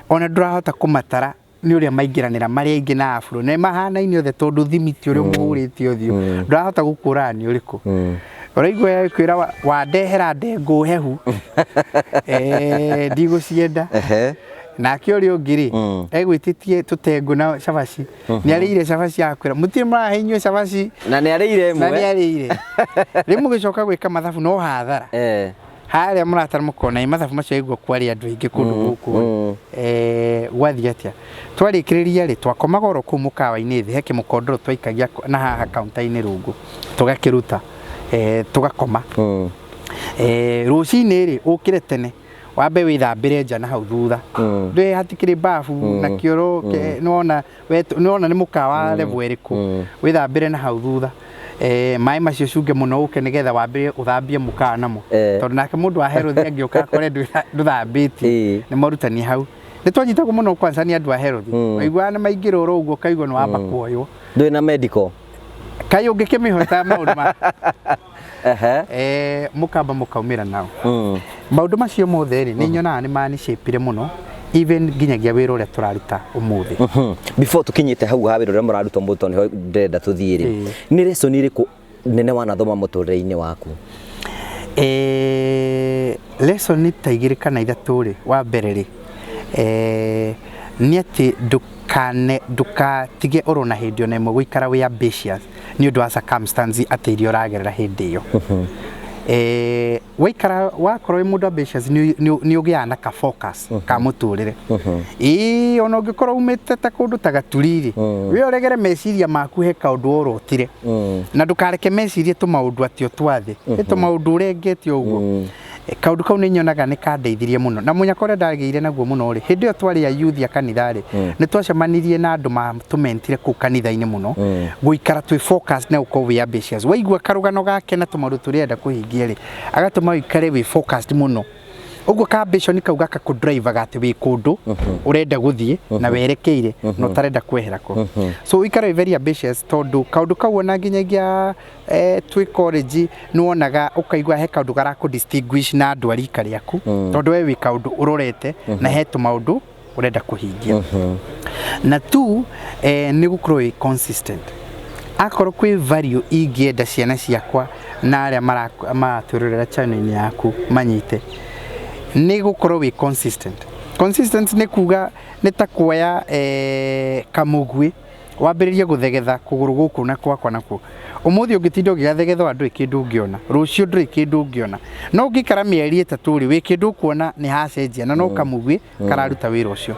ona ndũrahota kũmatara. Nĩ ũrĩa maingĩranĩra marĩ aingĩ na afro nĩ mahanaine othe, tondũ thimiti ũrĩa ũmũhũrĩte ũthiũ ndũrahota gũkũrana nĩ ũrĩkũ. Ũraigua kwĩra wandehera ndengũ hehu, ndigũcienda. Nake ũrĩa ũngĩ rĩ, egwĩtĩtie tũtengũ na cabaci, nĩ arĩire cabaci, akwĩra mũtirĩ mũrahe inyuĩ cabaci. Na nĩ arĩire Na nĩ ĩmwe. Arĩire. Rĩu mũgĩcoka gwĩka mathabu no hathara. Harĩa mũratara mũkona ĩ mathabu macio aigua kwarĩ andũ aingĩ kũndũ gũkũ. Gwathiĩ atĩa? Twarĩkĩrĩria rĩ, twakomaga oro kũu mũkawa-inĩ thĩ, he kĩmũkondoro twaikagia na haha kaunta-inĩ rungu, tũgakĩruta, tũgakoma. Rũcinĩ rĩ, ũkĩre tene, wambe wĩthambĩre nja na hau thutha. Ndũĩ hatikĩrĩ bafu na kĩoro nĩwona nĩwona nĩ mũkawa level ĩrĩkũ. Wĩthambĩre na hau thutha, maĩ macio cunge mũno, ũke nĩgetha wambĩrĩrie ũthambie mũkawa namo. Tondũ nake mũndũ wa herothi angĩũka akore ndũthambĩtie. Nĩ morutani hau nĩ twanyitagwo mũno kwanza nĩ andũ a herothi. Waiguaga nĩ maingĩra oro ũguo, ũkaigua nĩ wamba kuoywo. Ndũrĩ na medical. Kaĩ ũngĩkĩmĩhota maũndũ ma mũkamba mũkaumĩra nao. Maũndũ macio mothe rĩ, nĩ nyonaga nĩ manicĩpire mũno, even nginyagia wĩra ũrĩa tũraruta ũmũthĩ. Before tukinyĩte hau ha wĩra ũrĩa mũraruta ũmũthĩ, tondũ nĩho ndĩrenda tũthiĩ rĩ, nĩ lesson ĩrĩkũ nene wanathoma mũtũrĩre-inĩ waku? Lesson ta igĩrĩ kana ithatũ rĩ, wa mbere rĩ, nĩ atĩ ndũkane ndũkatige oro na hĩndĩ ona ĩmwe gũikara wĩ ambitious nĩ ũndũ wa circumstance atĩ iria ũragerera hĩndĩ ĩyo. Waikara wakorwo wĩ mũndũ ambitious, nĩ ũgĩaga na ka focus ka mũtũrĩre. Ĩĩ, ona ũngĩkorwo umĩte ta kũndũ ta Gaturi rĩ, we ũregere meciria maku he kaũndũ worotire, na ndũkareke mecirie tũmaũndũ atĩ o twa thĩ nĩ tũmaũndũ ũrengete ũguo. Kaũndũ kau nĩ nyonaga nĩ kandeithirie mũno, na mũnyaka ũrĩa ndagĩire naguo mũno rĩ, hĩndĩ ĩyo twarĩ a youth a kanitha rĩ, nĩ twacemanirie na andũ matũmentire kũu kanitha-inĩ mũno gũikara twĩ focused na gũkorwo wĩ ambitious. Waigua karũgano gake na tũmaũndũ tũrĩa kũhingia rĩ, agatũma ũikare wĩ focused mũno ũguo, ka ambition kau gaka kũ drive atĩ wĩ kũndũ ũrenda gũthiĩ na werekeire na ũtarenda kwehera ko. So ũikare wĩ very ambitious, tondũ kaũndũ kau ona nginyagia twĩ college nĩ wonaga ũkaigua he kaũndũ garakũ distinguish na andũ a rika rĩaku, tondũ we wĩ kaũndũ ũrorete na he tũmaũndũ ũrenda kũhingia. Na tu nĩ gũkorwo wĩ consistent. Akorwo kwĩ value ingĩenda ciana ciakwa na arĩa maratwĩrorera channel-inĩ yaku manyite, nĩ gũkorwo wĩ consistent. Consistent nĩ kuga nĩ ta kuoya kamũguĩ, wambĩrĩrie gũthegetha kũgũrũ gũkũ na gwakwa nakuo. Ũmũthĩ ũngĩtinda ũgĩgathegetha, ndũrĩ kĩndũ ũngĩona, rũciũ ndũrĩ kĩndũ ũngĩona, no ũngĩikara mĩeri 3 rĩ, wĩ kĩndũ ũkuona nĩ hacenjia, na no kamũguĩ kararuta wĩra ũcio.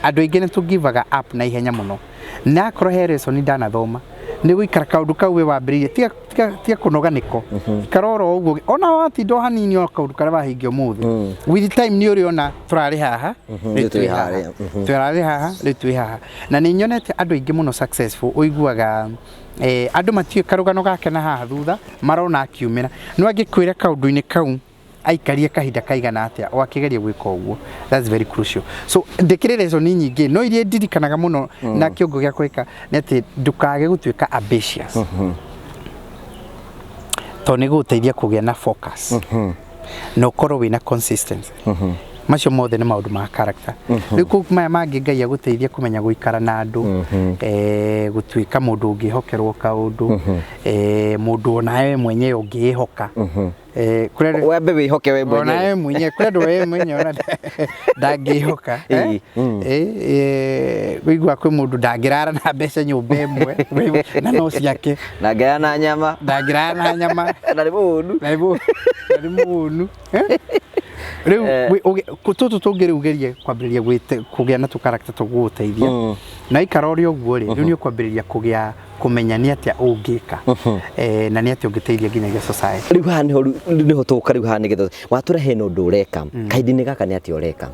Andũ aingĩ nĩ tũgivaga up na ihenya mũno, na akorwo he lesson ndanathoma, nĩ gũikara kaũndũ kau we wambĩrĩirie. Tiga kũnoga nĩko, ikara oro ũguo, ona watinda o hanini, o kaũndũ karĩa wahingia ũmũthĩ, with time nĩ ũrĩona tũrarĩ haha, rĩu rĩu twĩ twĩ haha. Harĩa. Tũrarĩ haha, rĩu twĩ haha. Na nĩ nyonete andũ aingĩ mũno successful, ũiguaga andũ matiũĩ karũgano gake na haha thutha, marona akiumĩra, no angĩkwĩra kaũndũ-inĩ kau aikarie kahinda kaigana atĩa o akĩgeria gwĩka ũguo. That's very crucial. So ndĩkĩrĩ lesson nyingĩ, no iria ndirikanaga mũno na kĩongo gĩa gwĩka nĩ atĩ ndũkage gũtuĩka ambitious, tondũ nĩ gũgũteithia kũgĩa na focus na ũkorwo wĩna consistency. Macio mothe nĩ maũndũ ma character. Rĩu kũu maya mangĩ, Ngai agũteithia kũmenya gũikara na andũ, gũtuĩka mũndũ ũngĩhokerwo kaũndũ, mũndũ onawe mwenyewe ũngĩĩhoka. Kũrĩ andũ Wambe wĩhoke we ona mwenyewe. We mwenyewe, kũrĩ andũ we mwenyewe ona ndangĩhoka. Wĩigua kwĩ mũndũ ndangĩrara na mbeca nyũmba ĩmwe na no ciake. Na ngayana nyama. Ndangĩrara na nyama. Na nĩ mũhũnu. Na nĩ mũhũnu. Rĩu tũtũ tũngĩ rĩu gerie kwambĩrĩria kũgĩa na tũkarakta tũgũgũteithia, na ikara ũrĩ ũguo rĩ, rĩu nĩ ũkwambĩrĩria kũgĩa kũmenya nĩ atĩa ũngĩka, na nĩ atĩa ũngĩteithia nginyagia society. Rĩu haha nĩho tũka rĩu haha nĩgetha watũra hena ũndũ ũreka kahinda-inĩ gaka, nĩ atĩa ũreka?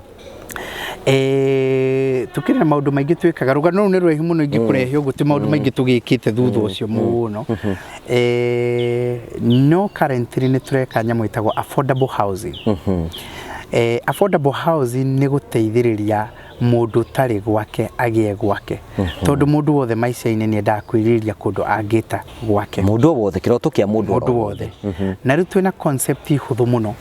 Tukĩrĩ na maũndũ maingĩ twĩkaga. Rũgano rũu nĩ rũraihu mũno, ingĩkũrehe ũguo ti maũndũ maingĩ tũgĩkĩte thutha ũcio mũno. No currently nĩ tũreka nyamũ ĩtagwo affordable housing. Affordable housing nĩ gũteithĩrĩria Mũndũ ũtarĩ gwake agĩe gwake, tondũ mũndũ wothe maica-inĩ nĩ endaga kwĩrirĩria kũndũ angĩta gwake. Mũndũ o wothe, kĩroto kĩa mũndũ mũndũ wothe. Na rĩu twĩna concept hũthũ mũno,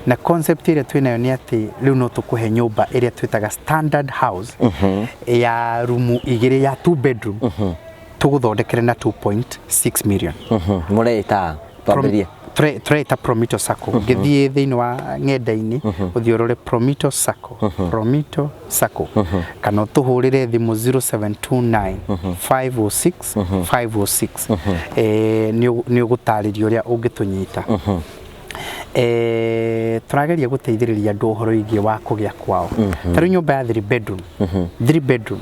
na concept ĩrĩa twĩnayo nĩ atĩ rĩu no tũkũhe nyũmba ĩrĩa twĩtaga standard house ya rumu igĩrĩ, ya two bedroom, tũgũthondekere na 2.6 million. Mũreĩta twambĩrĩrie? Tũreĩta Promito Sacco. Ũngĩthiĩ thĩinĩ wa ng'enda-inĩ, ũthiĩ ũrore Promito Sacco, Promito Sacco, kana ũtũhũrĩre thimũ 0729 506 506, nĩ ũgũtarĩrio ũrĩa ũngĩtũnyita. Tũrageria gũteithĩrĩria andũ ũhoro wĩgiĩ wa kũgĩa kwao. Ta rĩu nyũmba ya three bedroom, three bedroom,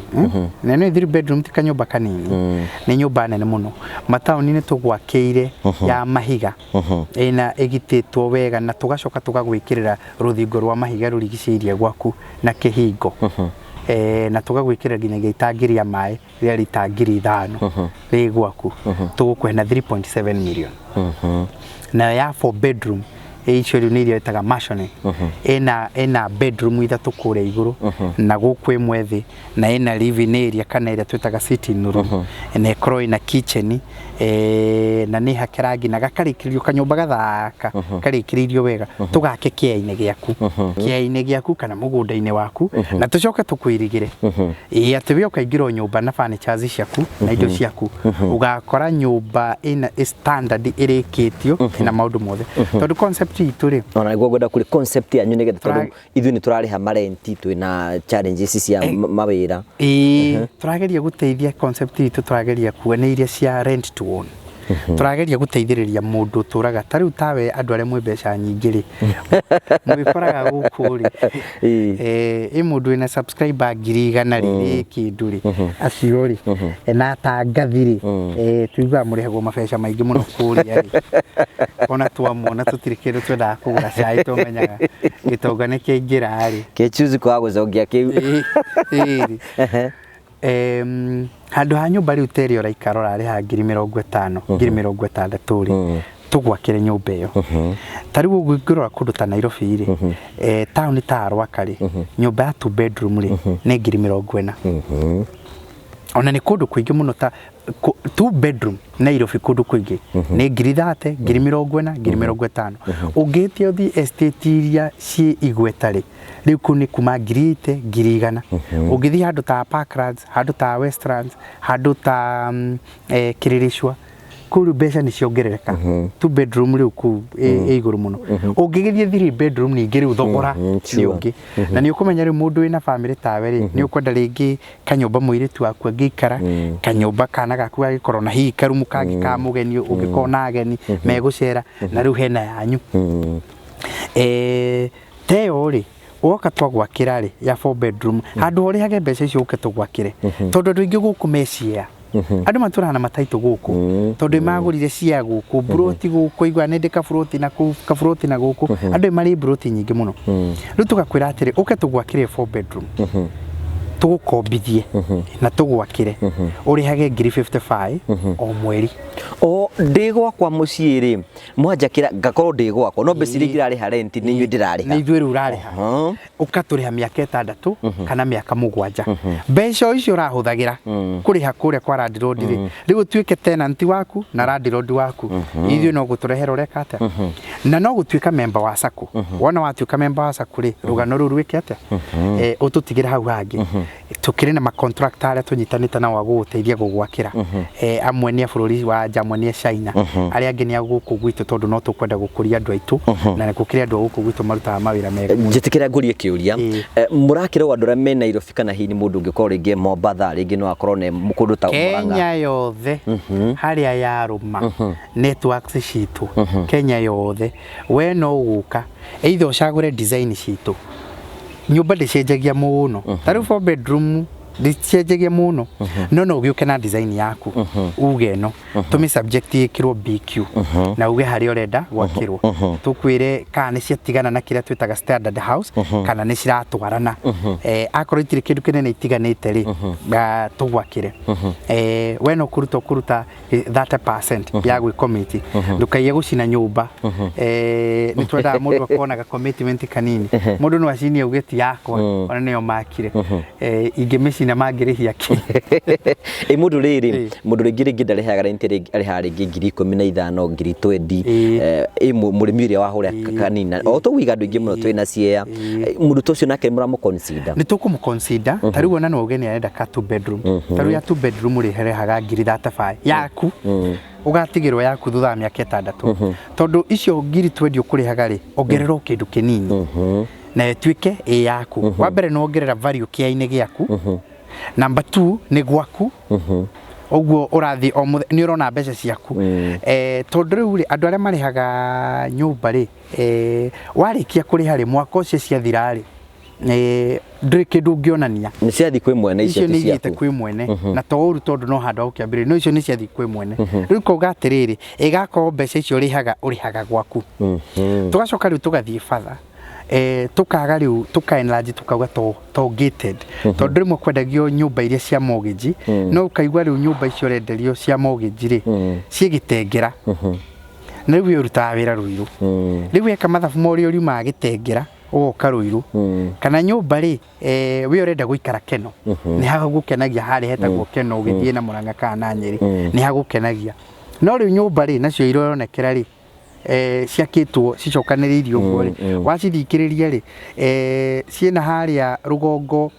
na nĩ three bedroom, ti kanyũmba kanini, nĩ nyũmba nene mũno. Mataũni-inĩ tũgwakĩire ya mahiga ĩna ĩgitĩtwo wega, na tũgacoka tũgagwĩkĩrĩra rũthingo rwa mahiga rũrigicĩirie gwaku na kĩhingo, na tũgagwĩkĩrĩra nginyagia itangi rĩa maĩ rĩa rita 5,000 rĩ gwaku, tũgũkũhe na 3.7 million. Na ya four bedroom, icio rĩu nĩ iria ĩtaga maisonette, ĩna bedroom ithatũ kũrĩa igũrũ na gũkũ ĩmwe thĩ, na ĩna living area kana ĩrĩa twĩtaga sitting room, na ĩkorwo ĩna kitchen, na nĩ hake rangi na gakarĩkĩrĩrio kanyũmba gathaka karĩkĩrĩirio wega, tũgake kĩea-inĩ gĩaku, kĩea-inĩ gĩaku kana mũgũnda-inĩ waku, na tũcoke tũkũirigĩre ĩĩ atĩ we ũkaingĩra o nyũmba na furnitures ciaku na indo ciaku, ũgakora nyũmba ĩna standard ĩrĩkĩtio, ĩna maũndũ mothe, tondũ concept itũ rĩ, Ona nĩguo ngwenda kũrĩ concept yanyu nĩgetha, tondũ ithuĩ nĩ tũrarĩha marenti, twĩna challenges cia mawĩra. Ĩĩ, tũrageria gũteithia, concept itũ tũrageria kuga nĩ iria cia rent to own. Tũrageria gũteithĩrĩria mũndũ ũtũraga ta rĩu tawe, andũ arĩa mwĩ mbeca nyingĩ rĩ, mwĩkoraga gũkũ rĩ, ĩ mũndũ wĩna subscriber 100,000 rĩ, ĩ kĩndũ rĩ, acio rĩ, na atangathi rĩ, tuiguaga mũrĩhagwo mabeca maingĩ mũno kũrĩa rĩ, ona twamuona tũtirĩ kĩndũ twendaga kũgũra cai, tũmenyaga gĩtonga nĩ kĩaingĩra rĩ. Kĩchuzi kwaga gũcokia kĩu. Ĩĩ. Handũ ha nyũmba rĩu ta ĩrĩa ũraikara ũrarĩha 50,000, 60,000 rĩ, tũgwakĩre nyũmba ĩyo. Ta rĩu ũguo ũngĩrora kũndũ ta Nairobi rĩ, taũni ta Rwaka rĩ, nyũmba ya two bedroom rĩ nĩ 40,000. Ona nĩ kũndũ kũingĩ mũno ta two bedroom Nairobi kũndũ kũingĩ nĩ 30,000, 40,000, 50,000. Ũngĩhĩtia ũthiĩ estate iria ciĩ igweta rĩ, rĩu kũu nĩ kuma 80,000, 100,000. Ũngĩthiĩ handũ ta Parklands, handũ ta Westlands, handũ ta Kĩrĩrĩcua, kũu rĩu mbeca nĩ ciongerereka. Two bedroom rĩu kũu ĩ igũrũ mũno. Ũngĩgĩthiĩ three bedroom ningĩ rĩu thogora nĩ ũngĩ, na nĩ ũkũmenya rĩu mũndũ wĩna bamĩrĩ tawe rĩ, nĩ ũkwenda rĩngĩ kanyũmba mũirĩtu waku angĩikara, kanyũmba kana gaku gagĩkorwo na hihi karumu kangĩ ka mũgeni ũngĩkorwo na ageni megũcera, na rĩu hena yanyu. Ta ĩyo rĩ, woka twagwakĩra rĩ ya four bedroom, handũ ha ũrĩhage mbeca icio ũke tũgwakĩre, tondũ andũ aingĩ gũkũ me cia andũ matũraga na mataitũ gũkũ, tondũ magũrire cia gũkũ mburoti gũkũ, igua nĩ ndĩ kaburoti na kũu, kaburoti na gũkũ, andũ marĩ mburoti nyingĩ mũno. Rĩu tũgakwĩra atĩrĩ, ũke tũgwakĩre four bedroom, tũgũkombithie na tũgwakĩre, ũrĩhage 55,000 o mweri. O ndĩ gwakwa mũciĩ rĩ, mwanjakĩra ngakorwo ndĩ gwakwa, no mbeca iria ingĩrarĩha rent nĩ inyuĩ ndĩrarĩha. Nĩ ithuĩ rĩu ũrarĩha. Ũkatũrĩha mĩaka 6 kana mĩaka 7, mbeca o icio ũrahũthagĩra kũrĩha kũrĩa kwa landlord rĩ, rĩu ũtuĩke tenant waku na landlord waku, ithuĩ no gũtũrehera ũreka atĩa, na no gũtuĩka member wa sacco. Wona watuĩka member wa sacco rĩ, rũgano rũu rwĩke atĩa? Ũtũtigĩre hau hangĩ. Tũkĩrĩ na macontractor arĩa tũnyitanĩte nao a gũgũteithia gũgwakĩra. Amwe nĩ a bũrũri wa nja, amwe nĩ a China, arĩa angĩ nĩ a gũkũ gwitũ, tondũ no tũkwenda gũkũria andũ aitũ, na gũkĩrĩ andũ a gũkũ gwitũ marutaga mawĩra mega mũno. Njĩtĩkĩra ngũrie kĩũria. Ĩĩ. Mũrakĩrwo andũ arĩa me Nairobi, kana hihi nĩ mũndũ ũngĩkorwo rĩngĩ Mombatha, rĩngĩ no akorwo ne kũndũ ta Murang'a? Kenya yothe harĩa yarũma networks citũ, Kenya yothe we no gũka either ũcagũre design citũ. Nyũmba ndĩcenjagia mũno. Ta rĩu four bedroom Ndĩcenjagia mũno, no no ũgĩũke na design yaku, uge ĩno tũmĩ subject ĩkĩrwo BQ na uge harĩa ũrenda gwakĩrwo, tũkwĩre kana nĩ ciatigana na kĩrĩa twĩtaga standard house kana nĩ ciratwarana. Akorwo itirĩ kĩndũ kĩnene itiganĩte rĩ, tũgwakĩre. We no kũruta ũkũruta 30% ya gwĩ commit, ndũkaiye gũcina nyũmba. Nĩ twendaga mũndũ akonaga commitment kanini. Mũndũ no acinie auge ti yakwa, ona nĩyo makire. Ingĩmĩcina mangĩrĩhia kĩ? Ĩ mũndũ rĩrĩ, mũndũ rĩngĩ ndarĩhaga rent, rĩngĩ arĩhaga rĩngĩ 15,000, 20,000. Ĩ mũrĩmi ũrĩa wahũra kanini o tũguiga andũ aingĩ mũno twĩna ciea, mũndũ ta ũcio nake mũramũ consider? Nĩ tũkũmũ consider. Ta rĩu ona no auge nĩ arenda ka two bedroom. Ta rĩu ya two bedroom ũrĩherehaga ngiri 35 yaku, ũgatigĩrwo yaku thutha wa mĩaka 6, tondũ icio ngiri 20 ũkũrĩhaga rĩ, ongerera o kĩndũ kĩnini na ĩtuĩke ĩ yaku. Wa mbere nĩ wongerera value kĩa-inĩ gĩaku, number two nĩ gwaku, ũguo ũrathiĩ o nĩ ũrona mbeca ciaku. Tondũ rĩu rĩ, andũ arĩa marĩhaga nyũmba rĩ, warĩkia kũrĩha rĩ, mwaka ũcio ciathira rĩ, ndũrĩ kĩndũ ũngĩonania. Nĩ ciathiĩ kwĩ mwene icio. Icio ti nĩ ithiĩte ciaku. Kwĩ mwene, na to ũru tondũ no handũ ha gũkĩambĩrĩria, no icio nĩ ciathiĩ kwĩ mwene. Rĩu kauga atĩrĩrĩ, ĩgakorwo mbeca icio ũrĩhaga, ũrĩhaga gwaku. Tũgacoka rĩu tũgathiĩ batha, tukaga rĩu tuka enlarge, tukauga to gated, tondũ rĩmwe kwendagio nyũmba iria cia mortgage, no ũkaigua rĩu nyũmba icio ũrenderio cia mortgage rĩ, ciĩ Gĩtengera, na rĩu we ũrutaga wĩra Rũirũ. Rĩu weka mathabu ma ũrĩa ũriumaga Gĩtengera ũgoka Rũirũ, kana nyũmba rĩ, we ũrenda gũikara Keno, nĩ hagũkenagia harĩa hetagwo Keno, ũgĩthiĩ na Mũrang'a kana na Nyĩrĩ, nĩ hagũkenagia. No rĩu nyũmba rĩ, nacio ironekera rĩ, ciakĩtwo cicokanĩrĩirio ũguo rĩ, wacithikĩrĩria rĩ, ciĩna harĩa rũgongo,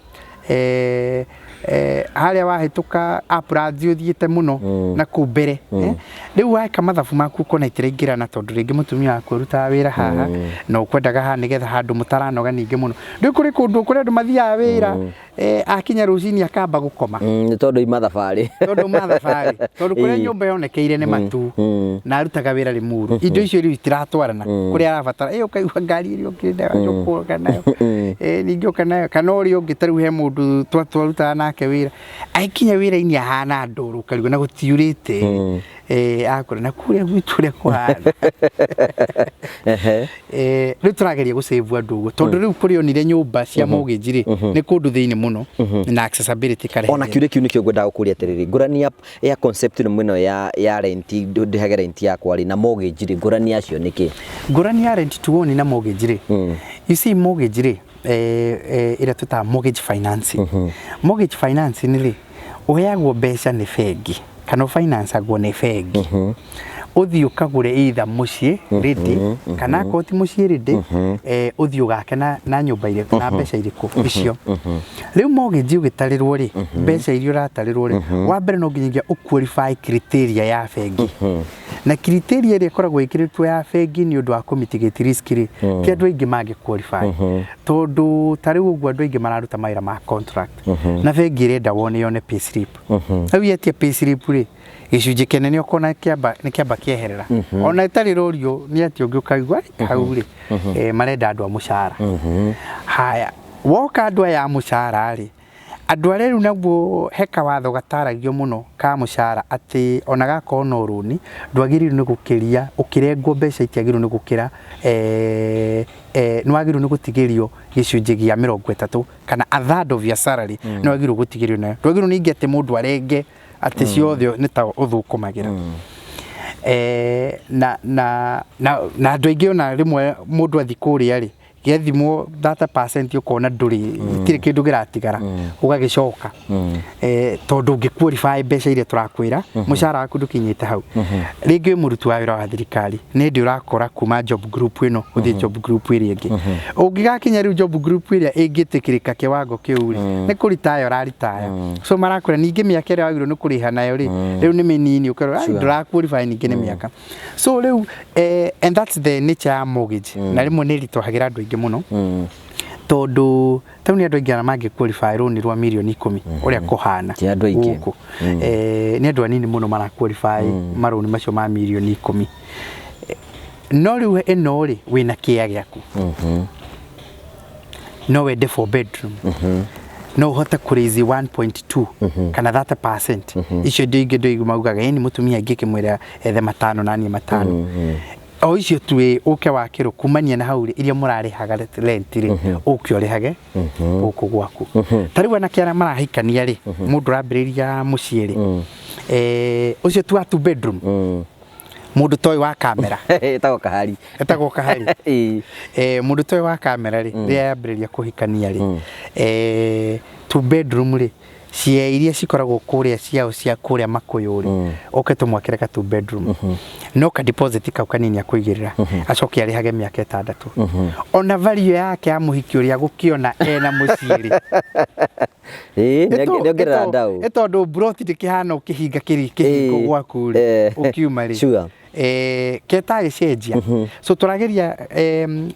harĩa wahĩtũka Uplands ũthiĩte mũno na kũu mbere. Rĩu weka mathabu maku ũkona itiraingĩrana, tondũ rĩngĩ mũtumia waku arutaga wĩra haha na ũkwendaga haha nĩgetha handũ mũtaranoga ningĩ mũno. Rĩu kũrĩ kũndũ kũrĩ andũ mathiaga wĩra, akinya rũcinĩ akamba gũkoma. Nĩ tondũ ima thabarĩ. Tondũ ma thabarĩ, tondũ kũrĩa nyũmba yonekeire nĩ matu na arutaga wĩra Limuru, indo icio rĩu itiratwarana kũrĩa arabatara. Ũkaigua ngari ĩrĩa ũkĩenda ũka nayo, ningĩ ũka nayo kana ũrĩa ũngĩ. Ta rĩu he mũndũ twarutaga nake wĩra, agĩkinya wĩra-inĩ ahana ndũrũ, ũkarigwo na gũtiurĩte. Akũra na kũrĩa gwitũ ũrĩa kũhana. Rĩu tũrageria gũsave andũ ũguo, tondũ rĩu kũrĩa onire nyũmba cia mortgage rĩ, nĩ kũndũ thĩinĩ mũno na accessibility karehe. Ona kiuria kiu nikio ngwendaga gũkũria atĩrĩrĩ, ngũrani ya concept ĩno mũno ya rent, ndĩhage rent yakwa rĩ, na mortgage rĩ, ngũrani yacio nĩ kĩ? Ngũrani ya rent to own na mortgage rĩ, you see, mortgage rĩ, ĩrĩa twĩtaga mortgage financing, mortgage financing rĩ, ũheagwo mbeca nĩ bengi kana ũfinance-agwo nĩ bengi, ũthiĩ ũkagũre either mũciĩ ready, kana akorwo ti mũciĩ ready, ũthiĩ ũgake na nyũmba irĩkũ na mbeca irĩkũ icio. Rĩu mortgage ũgĩtarĩrwo rĩ, mbeca iria ũratarĩrwo rĩ, wa mbere no nginyagia ũqualify criteria ya bengi, na criteria ĩrĩa ĩkoragwo ĩkĩrĩtwo ya bengi nĩ ũndũ wa kũmitigate risk rĩ, ti andũ aingĩ mangĩ qualify, tondũ ta rĩu ũguo andũ aingĩ mararuta mawĩra ma contract, na bengi ĩrenda wone yone payslip. Rĩu yetia payslip rĩ, gĩcunjĩ kĩnene ũkona kĩamba nĩ kĩamba kĩeherera, ona ĩtarĩ rũrio nĩ atĩ ũngĩ ũkaigua "Ai, hau rĩ, marenda andũ a mũcara." Haya, woka andũ aya a mũcara rĩ, andũ arĩa rĩu naguo he kawatho gataragio mũno ka mũcara, atĩ ona gakorwo no rũni ndwagĩrĩirwo nĩ gũkĩria, ũkĩrengwo mbeca itiagĩrĩirwo nĩ gũkĩra, nĩ wagĩrĩirwo nĩ gũtigĩrio gĩcunjĩ gĩa 30 kana a third of your salary, nĩ wagĩrĩirwo gũtigĩrio nayo. Ndwagĩrĩirwo ningĩ atĩ mũndũ arenge atĩ ciothe nĩ ta ũthũkũmagĩra. Na andũ aingĩ ona rĩmwe mũndũ athi kũrĩa rĩ, gĩathimwo 30% ũkona ndũrĩ, gũtirĩ kĩndũ kĩratigara, ũgagĩcoka, tondũ ũngĩ qualify mbeca iria tũrakwĩra, mũcara waku ndũkinyĩte hau. Rĩngĩ wĩ mũruti wa wĩra wa thirikari, nĩ hĩndĩ ũrakora kuma job group ĩno ũthiĩ job group ĩrĩa ĩngĩ. Ũngĩgakinya rĩu job group ĩrĩa ĩngĩtĩkĩrĩka kĩwango kĩu rĩ, nĩ kũritaya ũraritaya, so marakwĩra ningĩ mĩaka ĩrĩa wagĩrĩirwo nĩ kũrĩha nayo rĩ, rĩu nĩ mĩnini, ũkerwo "Ai, ndũra qualify ningĩ nĩ mĩaka." So rĩu and that's the nature ya mortgage, na rĩmwe nĩ ĩritũhagĩra andũ aingĩ mũno, tondũ tau nĩ andũ aingĩ arĩa mangĩ qualify rũni rwa mirioni 10 ũrĩa kũhana. Ti andũ aingĩ. Gũkũ nĩ andũ anini mũno mara qualify marũni macio ma mirioni 10. No rĩu ĩno rĩ, wĩna kĩa gĩaku, no wende four bedroom. No ũhote kũraise 1.2 kana 30%. Icio ndio ingĩ ndũ maugaga ĩni mũtumia ingĩkĩmwĩra ethe matano na niĩ matano o icio tu ĩ ũke wakĩrwo kumania na hau rĩ, iria mũrarĩhaga rent rĩ, ũke ũrĩhage gũkũ gwaku. Ta rĩu anake arĩa marahikania rĩ, mũndũ ũrambĩrĩria mũciĩ rĩ, ũcio tu wa two bedroom, mũndũ toĩ wa kamera. Ĩtagwo kahari. Etagwo kahari. Mũndũ toĩ wa kamera rĩ, rĩrĩa yambĩrĩria kũhikania rĩ, two bedroom rĩ, cia iria cikoragwo kũrĩa ciao cia kũrĩa Makũyũ rĩ, oke tũmwakĩre ka two bedroom, no ka deposit kau kanini akũigĩrĩra, acoke arĩhage mĩaka 6. Ona value yake ya mũhiki ũrĩa gũkĩona ena mũciĩ rĩ, Nĩongerera ndau. Ĩ tondũ broti ndĩkĩhana ũkĩhinga kĩri kĩhingo gwaku rĩ, ũkiuma rĩ, keta gĩcenjia. So tũrageria,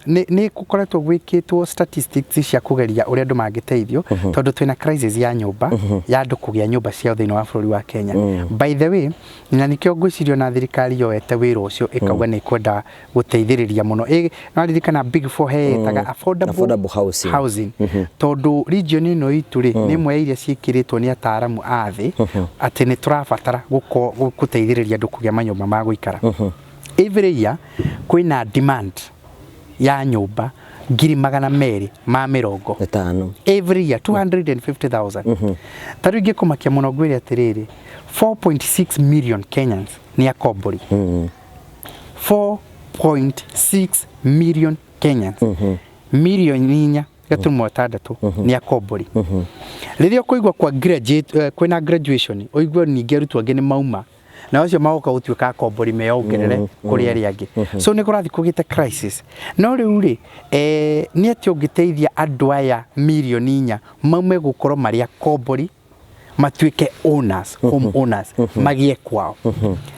nĩ gũkoretwo gwĩkĩtwo statistics cia kũgeria ũrĩa andũ mangĩteithio, tondũ twĩna crisis ya nyũmba, ya andũ kũgĩa nyũmba ciao thĩinĩ wa bũrũri wa Kenya. By the way, na nĩkĩo ngwĩciria ona thirikari yoete wĩra ũcio ĩkauga nĩ ĩkwenda gũteithĩrĩria mũno. Nĩwaririkana Big Four he ĩtaga affordable, Affordable housing. Housing, tondũ region ĩno itũ rĩ, nĩ ĩmwe ya iria ciĩkĩrĩtwo nĩ ataaramu a thĩ atĩ nĩ tũrabatara gũteithĩrĩria andũ kũgĩa manyũmba ma gũikara. Every year kwĩna demand ya nyũmba 250,000. 5. Every year 250,000. Ta rĩu ingĩkũmakia mũno ngwĩre atĩrĩrĩ, 4.6 million Kenyans nĩ akombori. 4.6 million Kenyans, 4.6 mirioni nĩ akombori. Rĩrĩa ũkũigua kwa graduate, kwĩna graduation, ũigue ningĩ arutwo angĩ nĩ mauma na acio magoka gũtuĩka akombori meyongerere kũrĩ arĩa angĩ. So nĩ kũrathiĩ kũgĩte crisis. No rĩu rĩ, nĩ atĩ ũngĩteithia andũ aya 4 mirioni maume gũkorwo marĩ akombori matuĩke owners, home owners, magĩe kwao.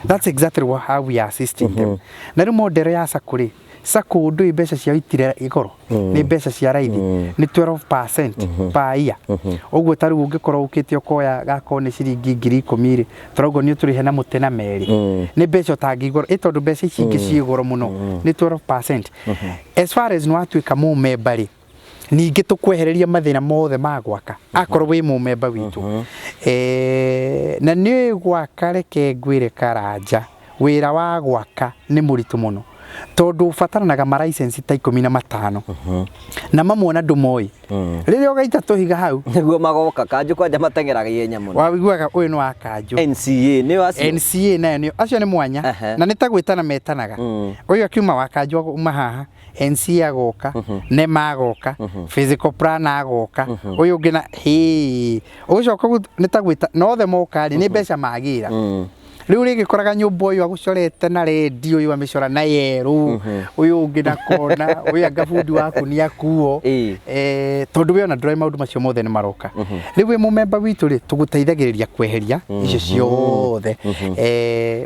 That's exactly how we are assisting them. Na rĩu model ya sacco rĩ, sacco ndũĩ mbeca ciao itire igoro, nĩ mbeca cia raithi, nĩ 12% per year. Ũguo ta rĩu ũngĩkorwo ũkĩte ũkoya gakorwo nĩ ciringi 10,000 rĩ, tũrauga nĩ ũtũrĩhe na mũtĩ na merĩ, nĩ mbeca ũtangĩigua ĩ tondũ mbeca ici ingĩ ciĩ goro mũno, nĩ 12%. As far as nĩ watuĩka mũmemba rĩ, ningĩ tũkwehereria mathĩna mothe ma gwaka akorwo wĩ mũmemba witũ. Na nĩ gwaka, reke ngwĩre Karanja, wĩra wa gwaka nĩ mũritũ mũno tondũ ũbataranaga ma license ta 15 na mamwe ona ndũmoĩ. Rĩrĩa ũgaita tũhiga hau Nĩguo magoka kanjũ kwanja mateng'eraga ihenya mũno. Wawiguaga ũyũ nĩ wa kanjũ. NCA nĩ acio. NCA nayo nĩ acio nĩ mwanya. Na nĩ ta gwĩtana metanaga. Ũyũ akiuma wa kanjũ auma haha, NCA agoka, NEMA agoka, physical plan agoka, ũyũ ũngĩ na hĩ ũgũcoka nĩ ta gwĩta na othe moka rĩ, nĩ mbeca magĩra. Rĩu rĩgĩkoraga nyũmba ũyũ agũcorete na rendi, ũyũ amĩcora na yerũ, ũyũ ũngĩ na kona, ũyũ anga bundi waku nĩ akuo. Tondũ we ona ndũrĩ maũndũ macio mothe nĩ maroka. Rĩu wĩ mũmemba witũ rĩ, tũgũteithagĩrĩria kweheria icio ciothe.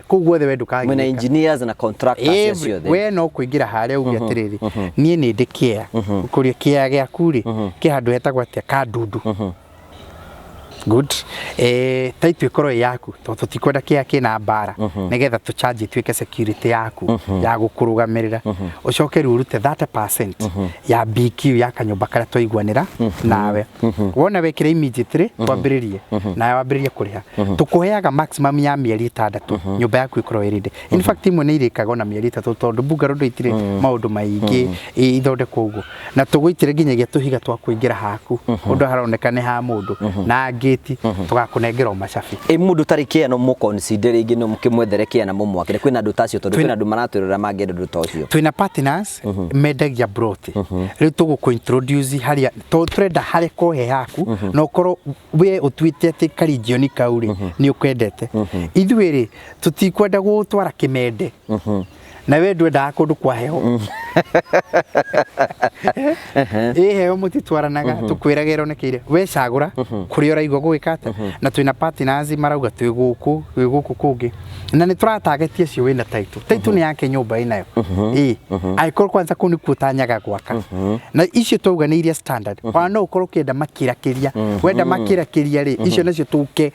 Kũu guothe we Mwĩna ndũkagirĩka. engineers na contractors acio ciothe. We no kũingĩra harĩa uge atĩrĩrĩ, niĩ nĩ ndĩ kĩea kũrĩa kĩea gĩaku rĩ, kĩ handũ hetagwo atĩa, Kandundu. Good, taitũ ĩkorwo ĩ yaku tondũ tũtikwenda kĩea kĩna mbara, nĩgetha tũcharge ĩtuĩke security yaku ya gũkũrũgamĩrĩra. Ũcoke rĩu ũrute 30% ya BQ ya kanyũmba karĩa twaiguanĩra nawe. Wona wekĩra immediately twambĩrĩrie nawe wambĩrĩrie kũrĩha, tũkũheaga maximum ya mĩeri 6 nyũmba yaku ĩkorwo ĩ ready. In fact imwe nĩ irĩkaga ona mĩeri 3 tondũ bungalow itirĩ maũndũ maingĩ ithondekwo ũguo, na tũgũitĩre nginyagia tũhiga twa kũingĩra haku ũndũ haroneka nĩ ha mũndũ na ngĩti tũgakũnengera o macabi. Ĩ mũndũ ũtarĩ kĩa no mũconsider rĩngĩ no mũkĩmwethere kĩa na mũmwakĩre? Kwĩna andũ ta acio? Tondũ kwĩna andũ maratwĩrora mangĩenda ũndũ ta ũcio. Twĩna partners mendagia broti. Rĩu tũgũkũ introduce harĩa to tũrenda harĩa kohe haku na ũkorwo we ũtuĩte atĩ karinjioni kau rĩ nĩ ũkendete. Ithuĩ rĩ, tũtikwenda gũgũtwara kĩmende na we ndwendaga kũndũ kwa heho. Ĩ heho mũtitwaranaga, tũkwĩraga ĩronekeire. We cagũra kũrĩa ũraigua gũgĩka atĩa, na twĩna partners marauga twĩ gũkũ kũngĩ, na nĩ tũratageti acio wĩna title. Title nĩ yake nyũmba ĩnayo ĩ angĩkorwo kwanza kũu nĩkuo ũtanyaga gwaka, na icio twauga nĩ iria standard. Ona no ũkorwo ũkĩenda makĩrakĩria, wenda makĩrakĩria rĩ, icio nacio tũke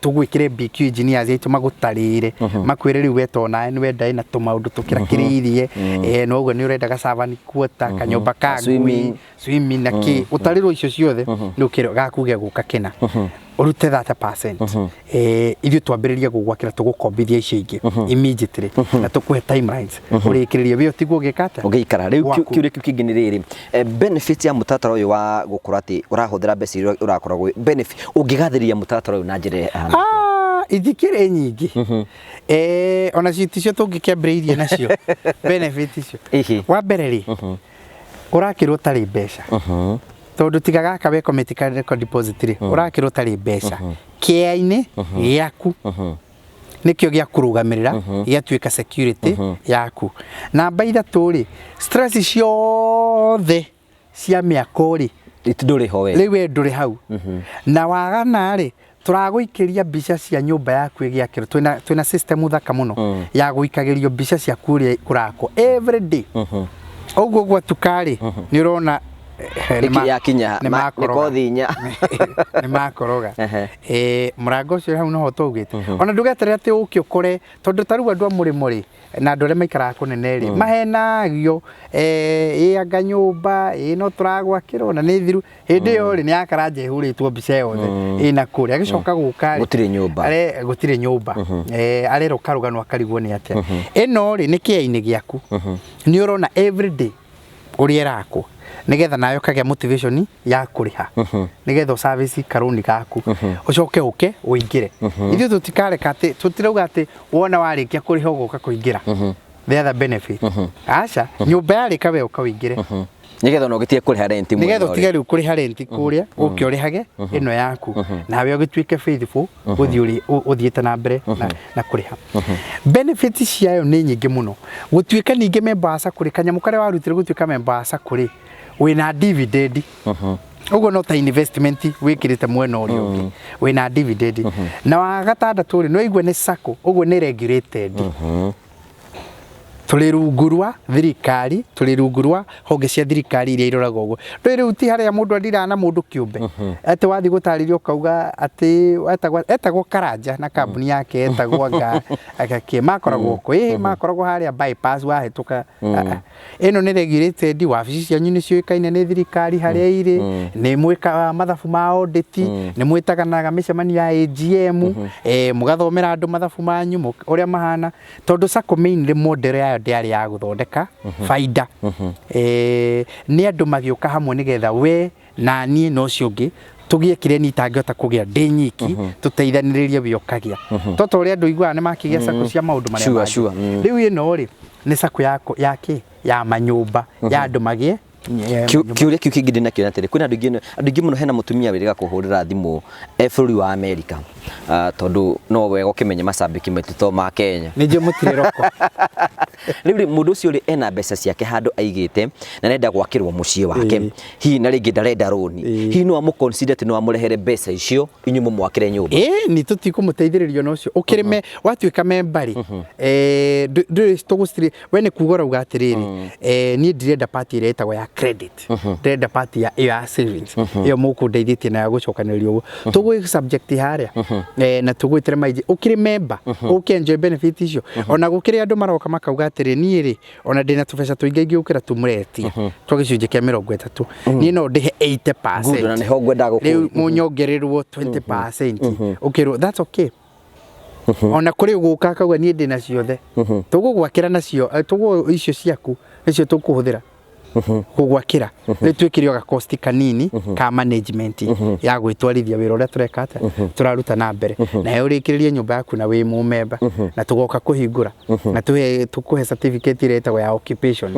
tũgwĩkĩre BQ engineers aitũ magũtarĩre, makwĩre rĩu we to nawe nĩ wenda ĩna tũmaũndũ tũkĩrakĩrĩirie, na ũguo nĩ ũrenda gacavani kuota kanyũmba ka ngui Swimming. Swimming na kĩ ũtarĩrwo icio ciothe nĩ ũkĩrwo gakuge gũka kĩna ũrute 30%, ithuĩ twambĩrĩrie gũgwakĩra, tũgũkombithia icio ingĩ immediately na tũkũhe timelines ũrĩkĩrĩrie wĩ ũtigwo ũgĩka atĩa. Ũgĩikara rĩu. Gwaku. Kĩũria kĩu kĩngĩ nĩ rĩrĩ, benefit ya mũtaratara ũyũ wa gũkorwo atĩ ũrahũthĩra mbeca iria ũrakoragwo, benefit ũngĩgathĩrĩria mũtaratara ũyũ na njĩra ĩhana? Ah, ithikĩrĩ nyingĩ, ona ticio tũngĩkĩambĩrĩirie nacio benefit icio. Wa mbere rĩ, ũrakĩrwo ũtarĩ mbeca, tondũ tiga gaka we commit ka deposit rĩ, ũrakĩrwo ũtarĩ mbeca kĩa-inĩ gĩaku nĩkĩo gĩa kũrũgamĩrĩra, gĩatuĩka security yaku. Namba 3 rĩ, stress ciothe cia mĩako rĩ, ndũrĩ ho we. Rĩu we ndũrĩ hau. Na wagana rĩ, tũragũikĩria mbica cia nyũmba yaku ĩgĩakĩrwo. Twĩna system thaka mũno ya gũikagĩrio mbica ciaku ũrĩa kũrakwo every day. Ũguo gwatuka rĩ, nĩ ũrona Yakinya nĩ makoroga. Nĩ kothi 4. Nĩ makoroga. Mũrango ũcio hau noho twaugĩte ona ndũgeterere atĩ ũke ũkore, tondũ ta rĩu andũ a mũrĩmo rĩ, na andũ arĩa maikaraga kũnene rĩ, mahenagio, ĩ anga nyũmba ĩ no tũragwakĩrwo na nĩ thiru. Hĩndĩ ĩyo rĩ, nĩ ya karanja ĩhũrĩtwo mbica yothe ĩna kũrĩa, agĩcoka gũka rĩ, Gũtirĩ nyũmba. Gũtirĩ nyũmba. Arerwo karũgano akarigwo nĩ atĩa. Ĩno rĩ, nĩ kĩa-inĩ gĩaku, nĩ ũrona every day ũrĩa ĩrakwo, nĩgetha nawe ũkagĩa motivation ya kũrĩha, nĩgetha ũservice karũni gaku, ũcoke ũke ũingĩre. Ithuĩ tũtikareka atĩ, tũtirauga atĩ wona warĩkia kũrĩha ũgoka kũingĩra the other benefit. Aca, nyũmba yarĩka we ũka ũingĩre. Nĩgetha ona ũgĩtige kũrĩha rent mwena Nĩgetha ũrĩa. ũtige rĩu kũrĩha rent kũrĩa, ũke ũrĩhage ĩno yaku, nawe ũgĩtuĩke faithful gũthiĩ ũthiĩte na mbere na kũrĩha. Benefit ciayo nĩ nyingĩ mũno. Gũtuĩka ningĩ member wa SACCO rĩ, kanyamũ karĩa warutire gũtuĩka member wa SACCO rĩ, wĩna dividend. Ũguo no ta investment wĩkĩrĩte mwena ũrĩa ũngĩ, wĩna dividend. Na wa gatandatũ rĩ, nĩ waigua nĩ SACCO, ũguo nĩ regulated. Tũrĩ rungu rwa thirikari, tũrĩ rungu rwa honge cia thirikari iria iroraga ũguo. Ndũĩ rĩu ti harĩa mũndũ andiraga na mũndũ kĩũmbe, atĩ wathiĩ gũtarĩria ũkauga atĩ etagwo Karanja na kambuni yake etagwo anga agakĩ makoragwo kũ ĩ makoragwo harĩa bypass wahĩtũka. Ĩno nĩ regulated, wabici cianyu nĩ ciũĩkaine nĩ thirikari harĩa irĩ, nĩ mwĩkaga mathabu ma audit, nĩ mwĩtaganaga mĩcemanio ya AGM, mũgathomera andũ mathabu manyu ũrĩa mahana, tondũ SACCO mainly model yayo ndĩarĩ ya gũthondeka baida. Nĩ andũ magĩũka hamwe nĩgetha we na niĩ na ũcio ũngĩ tũgĩe kĩrĩa niĩ itangĩhota kũgĩa ndĩ nyiki, tũteithanĩrĩrie, we ũkagĩa to ta ũrĩa andũ iguaga nĩ makĩgĩa SACCO cia maũndũ marĩa mangĩ. Rĩu ĩno rĩ, nĩ SACCO ya kĩ ya manyũmba ya andũ magĩe nyũmba. Kĩũria kĩu kĩngĩ ndĩnakĩo atĩrĩ, kwĩna andũ aingĩ mũno, hena mũtumia wĩrĩga kũhũrĩra thimũ e bũrũri wa Amerika. Tondũ no wega ũkĩmenye macambĩki maitũ to ma Kenya. Nĩ njũĩ mũtirĩ roko. Rĩu rĩ, mũndũ ũcio rĩ, ena mbeca ciake handũ aigĩte na arenda gwakĩrwo mũciĩ wake, hihi na rĩngĩ ndarenda rũni, hihi no amũ consider atĩ no amũrehere mbeca icio inyuĩ mũmwakĩre nyũmba? Ĩ nĩ tũtikũmũteithĩrĩria na ũcio ũkĩrĩ me watuĩka member rĩ, ndũrĩ tũgũcirĩ we nĩ kuga ũrauga atĩrĩrĩ, niĩ ndirenda part ĩrĩa ĩtagwo ya credit, ndĩrenda part ya ĩyo ya savings, ĩyo mũkũndeithĩtie nayo gũcokanĩrĩria ũguo tũgwĩ subject harĩa, na tũgwĩtĩre maingĩ ũkĩrĩ member ũke enjoy benefit icio. Ona gũkĩrĩ andũ maroka makauga atĩrĩ, niĩ rĩ, ona ndĩna tũbeca tũingĩ ingĩ gũkĩra tũmũretia twa gĩcunjĩ kĩa 30, niĩ no ndĩhe 80%. Good, na nĩho ngwendaga Rĩu gũkũria. Mũnyongererwo 20%, ũkĩrwo that's okay. Ona kũrĩ gũka akauga niĩ ndĩna ciothe, tũgũgwakĩra nacio, tũgũ icio ciaku nĩcio tũkũhũthĩra gũgwakĩra, rĩu twĩkĩre o gakosti kanini ka management ya gwĩtwarithia wĩra ũrĩa tũreka atĩa, tũraruta na mbere nawe ũrĩkĩrĩrie nyũmba yaku na wĩ mũmemba, na tũgoka kũhingũra na tũkũhe certificate ĩrĩa ĩtagwo ya occupation,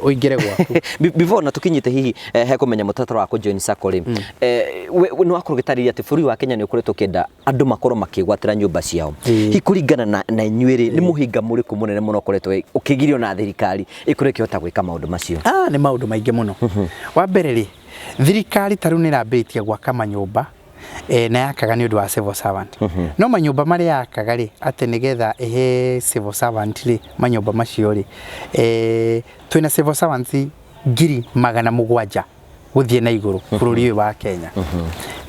ũingĩre gwaku. Before na tukinyite hihi he kũmenya mũtaratara wa kũ-join SACCO rĩ, we nĩ wakorwo ũgĩtarĩria atĩ bũrũri wa Kenya nĩ ũkoretwo ũkĩenda andũ makorwo makĩgwatĩra nyũmba ciao. Hihi kũringana na inyuĩ rĩ, nĩ mũhĩnga mũrĩkũ mũnene mũno ũkoretwo ũkĩgirio na thirikari ĩkorwo ĩkĩhota gwĩka maũndũ macio? Ah, nĩ maũndũ maingĩ mũno. Wa mbere rĩ, thirikari ta rĩu nĩ ĩrambĩrĩtie gwaka manyũmba, na yakaga nĩ ũndũ wa civil servant, no manyũmba marĩa yakaga rĩ, atĩ nĩgetha ĩhe civil servant rĩ manyũmba macio rĩ, twĩna civil servants 700,000 gũthiĩ na igũrũ bũrũri ũyũ wa Kenya.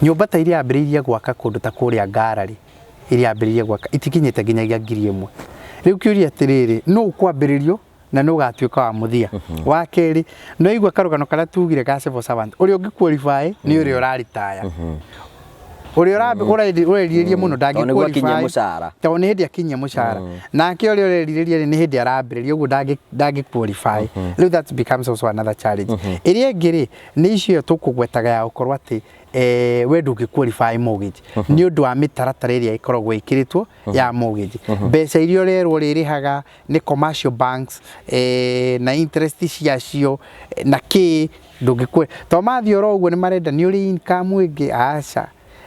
Nyũmba ta iria yambĩrĩirie gwaka kũndũ ta kũrĩa Ngara rĩ, iria yambĩrĩirie gwaka itikinyĩte nginyagia 1,000. Rĩu kĩũria atĩrĩrĩ, nũ ũkwambĩrĩrio Na nĩ ũgatuĩka wa mũthia wa kerĩ. No igua karũgano karĩa tugire ga civil servant, ũrĩa ũngĩ qualify nĩ ũrĩa ũraritaya, ũrĩa ũrerirĩria mũno Tondũ nĩguo akinyia ndangĩ mũcara. Tondũ nĩ hĩndĩ akinyia mũcara, nake ũrĩa ũrerirĩria rĩ, nĩ hĩndĩ arambĩrĩria ũguo, ndangĩ qualify. Rĩu that becomes also another challenge. Ĩrĩa ĩngĩ rĩ, nĩ icio tũkũgwetaga ya gũkorwo atĩ we ndũngĩ qualify mortgage nĩ ũndũ wa mĩtaratara ĩrĩa ĩkoragwo ĩkĩrĩtwo ya mortgage. Mbeca iria ũrerwo ũrĩrĩhaga nĩ commercial banks, na interest ciacio, na kĩ ndũngĩ, to mathiĩ oro ũguo nĩ marenda nĩ ũrĩ income ĩngĩ, aca,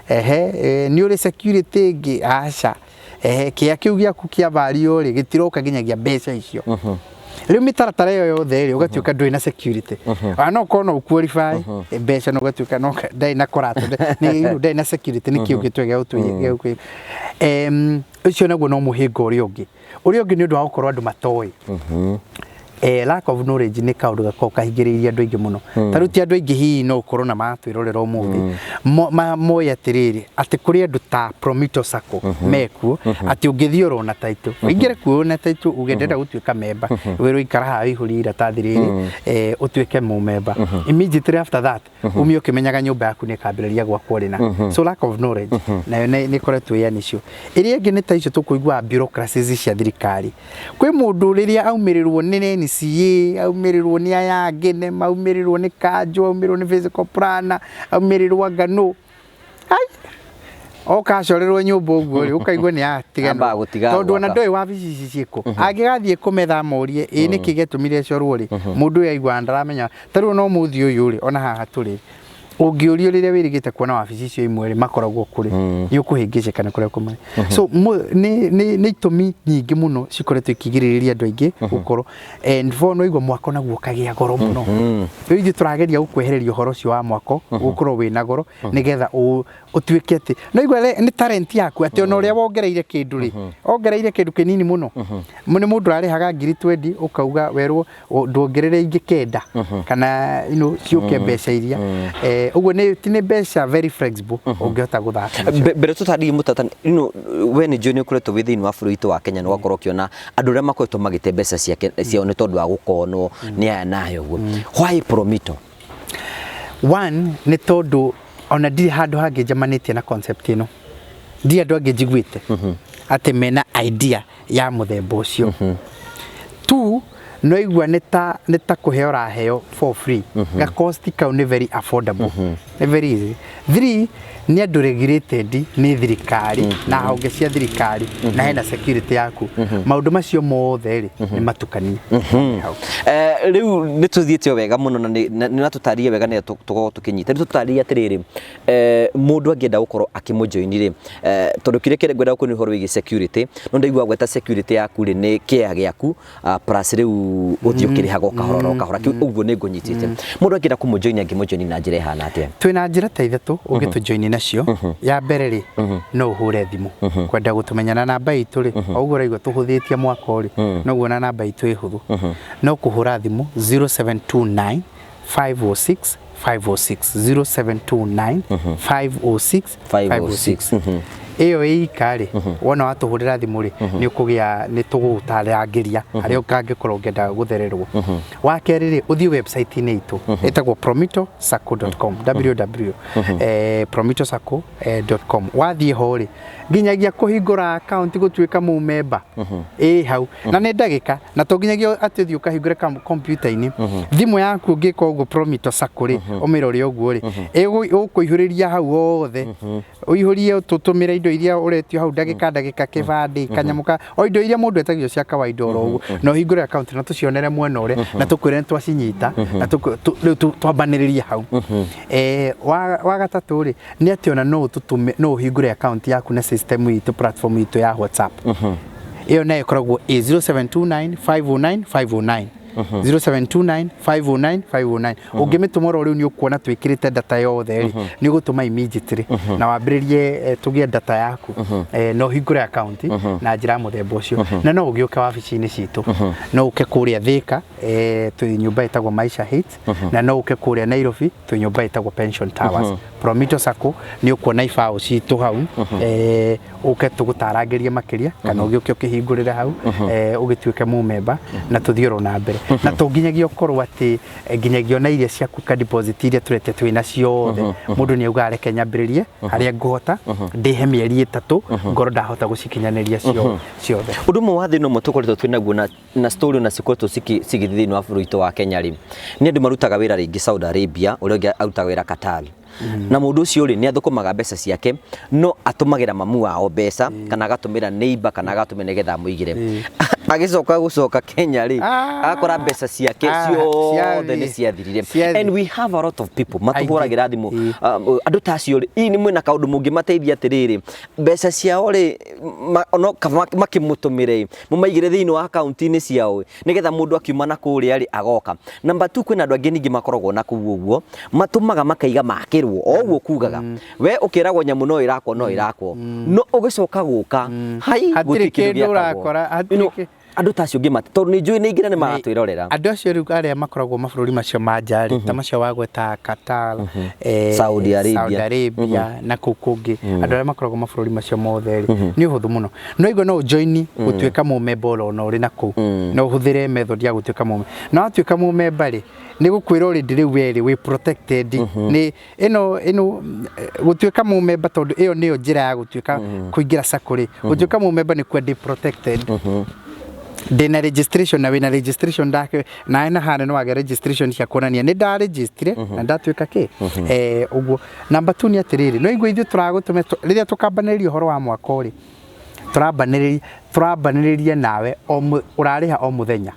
ehe, nĩ ũrĩ security ĩngĩ, aca, ehe, kĩa kĩu gĩaku kĩa value rĩ, gĩtiroka nginyagia mbeca icio. Rĩu mĩtaratara ĩyo yothe rĩ, ũgatuĩka ndũrĩ na security. Ona no ũkorwo no ũqualify mbeca, no ũgatuĩka no ndarĩ na collateral, nĩ ndarĩ na security. Nĩ kĩĩ ũngĩtua gĩa gũtũ? Ũcio naguo no mũhĩnga ũrĩa ũngĩ. Ũrĩa ũngĩ nĩ ũndũ wa gũkorwo andũ matoĩ. Lack of knowledge nĩ kaũndũ gakoragwo kahingĩrĩirie andũ aingĩ mũno. Ta rĩu ti andũ aingĩ hihi no ũkorwo na matwĩrorera ũmũthĩ moĩ atĩrĩrĩ, atĩ kũrĩ andũ ta Promito Sacco mekuo, atĩ ũngĩthiĩ oro na title, ũingĩre kuo na title, uge ndĩrenda gũtuĩka member, wĩrwo ikara haha ũihũrie iratathi rĩrĩ, ũtuĩke mũmemba. Immediately after that umie ũkĩmenyaga nyũmba yaku nĩ ĩkambĩrĩria gwakwo rĩna. So lack of knowledge nayo nĩ ĩkoretwo ĩ an issue. Ĩrĩa ĩngĩ nĩ ta icio tũkũiguaga, bureaucracies cia thirikari. Kwĩ mũndũ rĩrĩa aumĩrĩrwo nĩ NCA, aumĩrĩrwo nĩ aya angĩ, nĩ maumĩrĩrwo nĩ kanjũ, aumĩrĩrwo nĩ physical planner, aumĩrĩrwo anga nũ, ai, oka acorerwo nyũmba ũguo rĩ, ũkaigua nĩ atiga. Ambaga gũtiga Tondũ ona gwaka. ndoĩ wabici ici ciĩkũ. Angĩgathiĩ kũmetha morie ĩ nĩkĩ gĩatũmire acorwo rĩ, mũndũ ũyũ aiguaga ndaramenya. Ta rĩu ona ũmũthĩ ũyũ rĩ, ona haha tũrĩ, ũngĩũrio rĩrĩa wĩrĩgĩte kuona wabici icio imwe rĩ, makoragwo kũrĩ, nĩ ũkũhĩngĩcĩka nĩ kũrĩa kũmwe. So nĩ itũmi nyingĩ mũno cikoretwo ikĩgirĩrĩria andũ aingĩ gũkorwo. And for no igua mwako naguo ũkagĩa goro mũno. Rĩu ithuĩ tũrageria gũkwehereria ũhoro ũcio wa mwako gũkorwo wĩna goro, nĩgetha ũtuĩke atĩ no igua nĩ talent yaku, atĩ ona ũrĩa wongereire kĩndũ rĩ, ongereire kĩndũ kĩnini mũno. Nĩ mũndũ ararĩhaga ngiri 20, ũkauga werwo nduongerere ingĩ kenda kana ciũke mbeca iria. Ũguo nĩ ti nĩ mbeca very flexible ũngĩhota gũthaka nacio. Mbere tũtaririe mũtata, we nĩ njũĩ nĩ ũkoretwo wĩ thĩinĩ wa bũrũri witũ wa Kenya na ũgakorwo ũkĩona andũ arĩa makoretwo magĩte mbeca ciake ciao nĩ tondũ wa gũkonwo nĩ aya na aya ũguo. Why Promito? One, nĩ tondũ ona ndirĩ handũ hangĩ njemanĩtie na concept ĩno, ndirĩ andũ angĩ njiguĩte atĩ mena idea ya mũthemba ũcio. Two, no igua nĩ ta kũheo ũraheo for free, ga cost kau nĩ very affordable, nĩ very easy. Three, nĩ andũ regulated nĩ thirikari na honge cia thirikari, na hena security yaku. Maũndũ macio mothe rĩ, nĩ matukanie hau. Rĩu nĩ tũthiĩte o wega mũno na nĩ ũratũtarĩria wega nĩgetha tũkorwo tũkĩnyita. Rĩu tũtarĩrie atĩrĩrĩ, mũndũ angĩenda gũkorwo akĩmũjoin rĩ, tondũ kĩrĩa kĩrĩa ngwenda gũkũ nĩ ũhoro wĩgiĩ security, no ndaigua gweta security yaku rĩ, nĩ kĩa gĩaku, plus rĩu ũthiĩ ũkĩrĩhaga o kahora o kahora. Kĩu ũguo nĩ ngũnyitĩte. Mũndũ angĩenda kũmũjoin, angĩmũjoin na njĩra ĩhana atĩa? Twĩna njĩra ta ithatũ ũngĩtũjoini nacio. Ya mbere rĩ, no ũhũre thimũ kwenda gũtũmenya, na namba itũ rĩ, o ũguo ũraigua tũhũthĩtie mwaka rĩ, noguo na namba itũ ĩ hũthũ. No kũhũra thimũ 0729 506 506, 0729 506 506. Ĩyo ĩika rĩ, wona watũhũrĩra thimũ rĩ, nĩ ũkũgĩa nĩ tũgũgũtarangĩria harĩa ũngĩkorwo ũngĩenda gũthererwo. Wa kerĩ rĩ, ũthiĩ website-inĩ itũ ĩtagwo promitosacco.com, www promitosacco.com. Wathiĩ ho rĩ, nginyagia kũhingũra account, gũtuĩka mũmemba ĩ hau, na nĩ ndagĩka, na to nginyagia atĩ ũthiĩ ũkahingũre kompiuta-inĩ, thimũ yaku ũngĩka ũguo Promito Sacco rĩ, ũmĩrore ũguo rĩ, ĩgũkũihũrĩria hau hothe, ũihũrie, tũtũmĩre indo iria ũretio hau, ndagĩka ndagĩka, kĩbandĩ, kanyamũ ka o indo iria mũndũ etagio cia kawaida oro ũguo, na ũhingũre account na tũcionere mwena ũrĩa na tũkwĩre nĩ twacinyita na rĩu twambanĩrĩrie hau. Wa gatatũ rĩ, nĩ atĩ ona no ũtũtũme, no ũhingũre account yaku na system itũ, platform itũ ya WhatsApp. Ĩyo nayo ĩkoragwo ĩ 0729 509 509. 0729 509 509. Ũngĩmĩtũma oro rĩu nĩ ũkuona twĩkĩrĩte data yothe rĩ, nĩ ũgũtũma immediately na wambĩrĩrie tũgĩe data yaku na ũhingũre account na njĩra ya mũthemba ũcio. Na no ũgĩũke wabici-inĩ citũ, no ũke kũrĩa Thika, twĩ nyũmba ĩtagwo Maisha Heights, na no ũke kũrĩa Nairobi, twĩ nyũmba ĩtagwo Pension Towers, Promito Sacco. Nĩ ũkuona ibaũ citũ hau, ũke tũgũtarangĩrie makĩria, kana ũgĩũke ũkĩhingũrĩre hau, ũgĩtuĩke mũmemba na tũthiĩ oro na mbere. Na to nginyagia ũkorwo atĩ nginyagia ona iria ciaku ka deposit iria tũrete twĩ na ciothe, mũndũ nĩ augaga reke nyambĩrĩrie harĩa ngũhota, ndĩhe mĩeri 3, ngorwo ndahota gũcikinyanĩria ciothe. Ũndũ ũmwe wa thĩna ũmwe tũkoretwo twĩ naguo na story ona cikoretwo cigĩthiĩ thĩinĩ wa bũrũri witũ wa Kenya rĩ, nĩ andũ marutaga wĩra rĩngĩ Saudi Arabia, ũrĩa ũngĩ arutaga wĩra Qatar, na mũndũ ũcio rĩ, nĩ athũkũmaga mbeca ciake, no atũmagĩra mamu wao mbeca kana agatũmĩra neighbor kana agatũmĩra nĩgetha amũigĩre. Agĩcoka gũcoka Kenya rĩ, agakora mbeca ciake ciothe nĩ ciathirire. Ciathi. And we have a lot of people matũhũragĩra thimũ. Andũ ta acio rĩ, hihi nĩ mwĩna kaũndũ mũngĩmateithia atĩrĩrĩ, mbeca ciao rĩ, no kaba makĩmũtũmĩre, mũmaigĩre thĩinĩ wa akaunti-inĩ ciao, nĩgetha mũndũ akiuma na kũrĩa rĩ, agoka. Number two, kwĩna andũ angĩ ningĩ makoragwo na kũu ũguo, matũmaga makaiga makĩrwo o ũguo, kugaga we ũkĩragwo nyamũ no ĩrakwo, no ĩrakwo, no ũgĩcoka gũka hai, Hatirĩ gũtirĩ kĩndũ kĩndũ gĩakagwo. ũrakora, hatirĩ Andũ ta acio ũngĩmate, tondũ nĩ njũĩ nĩ aingĩ na nĩ maratwĩrorera. Andũ acio rĩu arĩa makoragwo mabũrũri macio ma nja rĩ, ta macio wagweta, Qatar, Saudi Arabia. Saudi Arabia na kũu kũngĩ, andũ arĩa makoragwo mabũrũri macio mothe rĩ, nĩ ũhũthũ mũno. No igua no ũjoini gũtuĩka mũmemba oro ona ũrĩ na kũu, no ũhũthĩre method ya gũtuĩka mũmemba. Na watuĩka mũmemba rĩ, nĩ gũkwĩra already rĩu we rĩ, wĩ protected nĩ ĩno ĩno gũtuĩka mũmemba, tondũ ĩyo nĩyo njĩra ya gũtuĩka kũingĩra sacco rĩ. Gũtuĩka mũmemba nĩ kuo ndĩ protected, ndĩna registration na wĩna registration ndake nawe na hana no wage registration cia kuonania nĩ ndaregistire na ndatuĩka kĩ ũguo. Number two nĩ atĩrĩrĩ, no igua ithuĩ tũragũtũme rĩrĩa tũkambanĩrĩria ũhoro wa mwako rĩ, tũrambanĩrĩria nawe o ũrarĩha o mũthenya,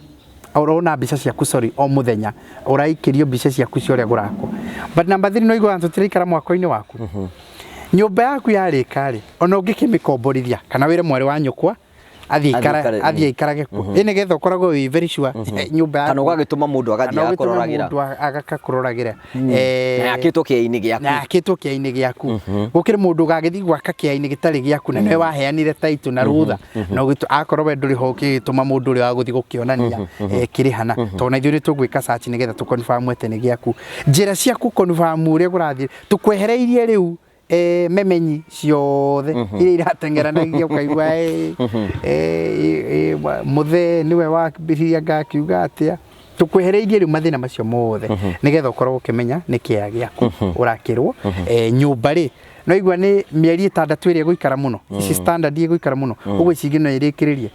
ũrona mbica ciaku, sorry, o mũthenya ũraikĩrio mbica ciaku cia ũrĩa gũrakwo. But number three, no igua tũtiraikara mwako-inĩ waku. Nyũmba yaku yarĩka rĩ, ona ũngĩkĩmĩkomborithia kana wĩre mwarĩ wa nyũkwa athiĩ Athiĩ aikare, athiĩ aikarage kuo ĩ, nĩgetha ũkoragwo wĩ very sure nyũmba yaku kana ũgagĩtũma mũndũ agathiĩ kana ũgĩtũme agakũroragĩra. Mũndũ agakakũroragĩra. Na yakĩtwo kĩea-inĩ gĩaku. Na yakĩtwo kĩea-inĩ gĩaku, gũkĩrĩ mũndũ ũgagĩthiĩ gwaka kĩea-inĩ gĩtarĩ gĩaku na nĩwe waheanire title na rũtha na akorwo we ndũrĩ ho, ũkĩgĩtũma mũndũ ũrĩa wa gũthiĩ gũkĩonania kĩrĩ hana, tondũ na ithuĩ nĩ tũgwĩka search nĩgetha tũ confirm atĩ nĩ gĩaku. Njĩra cia kũ confirm ũrĩa kũrathiĩ tũkwehereirie rĩu memenyi ciothe iria irateng'eranagia, ũkaigua mũthee nĩwe wambĩrĩria ngakiuga atĩa. Tũkwehereirie rĩu mathĩna macio mothe nĩgetha ũkorwo ũkĩmenya nĩ kĩea gĩaku ũrakĩrwo. Nyũmba rĩ, no igua nĩ mĩeri 6 ĩrĩa ĩgũikara mũno, ici standard ĩgũikara mũno ũguo, ici ingĩ no ĩrĩkĩrĩrie.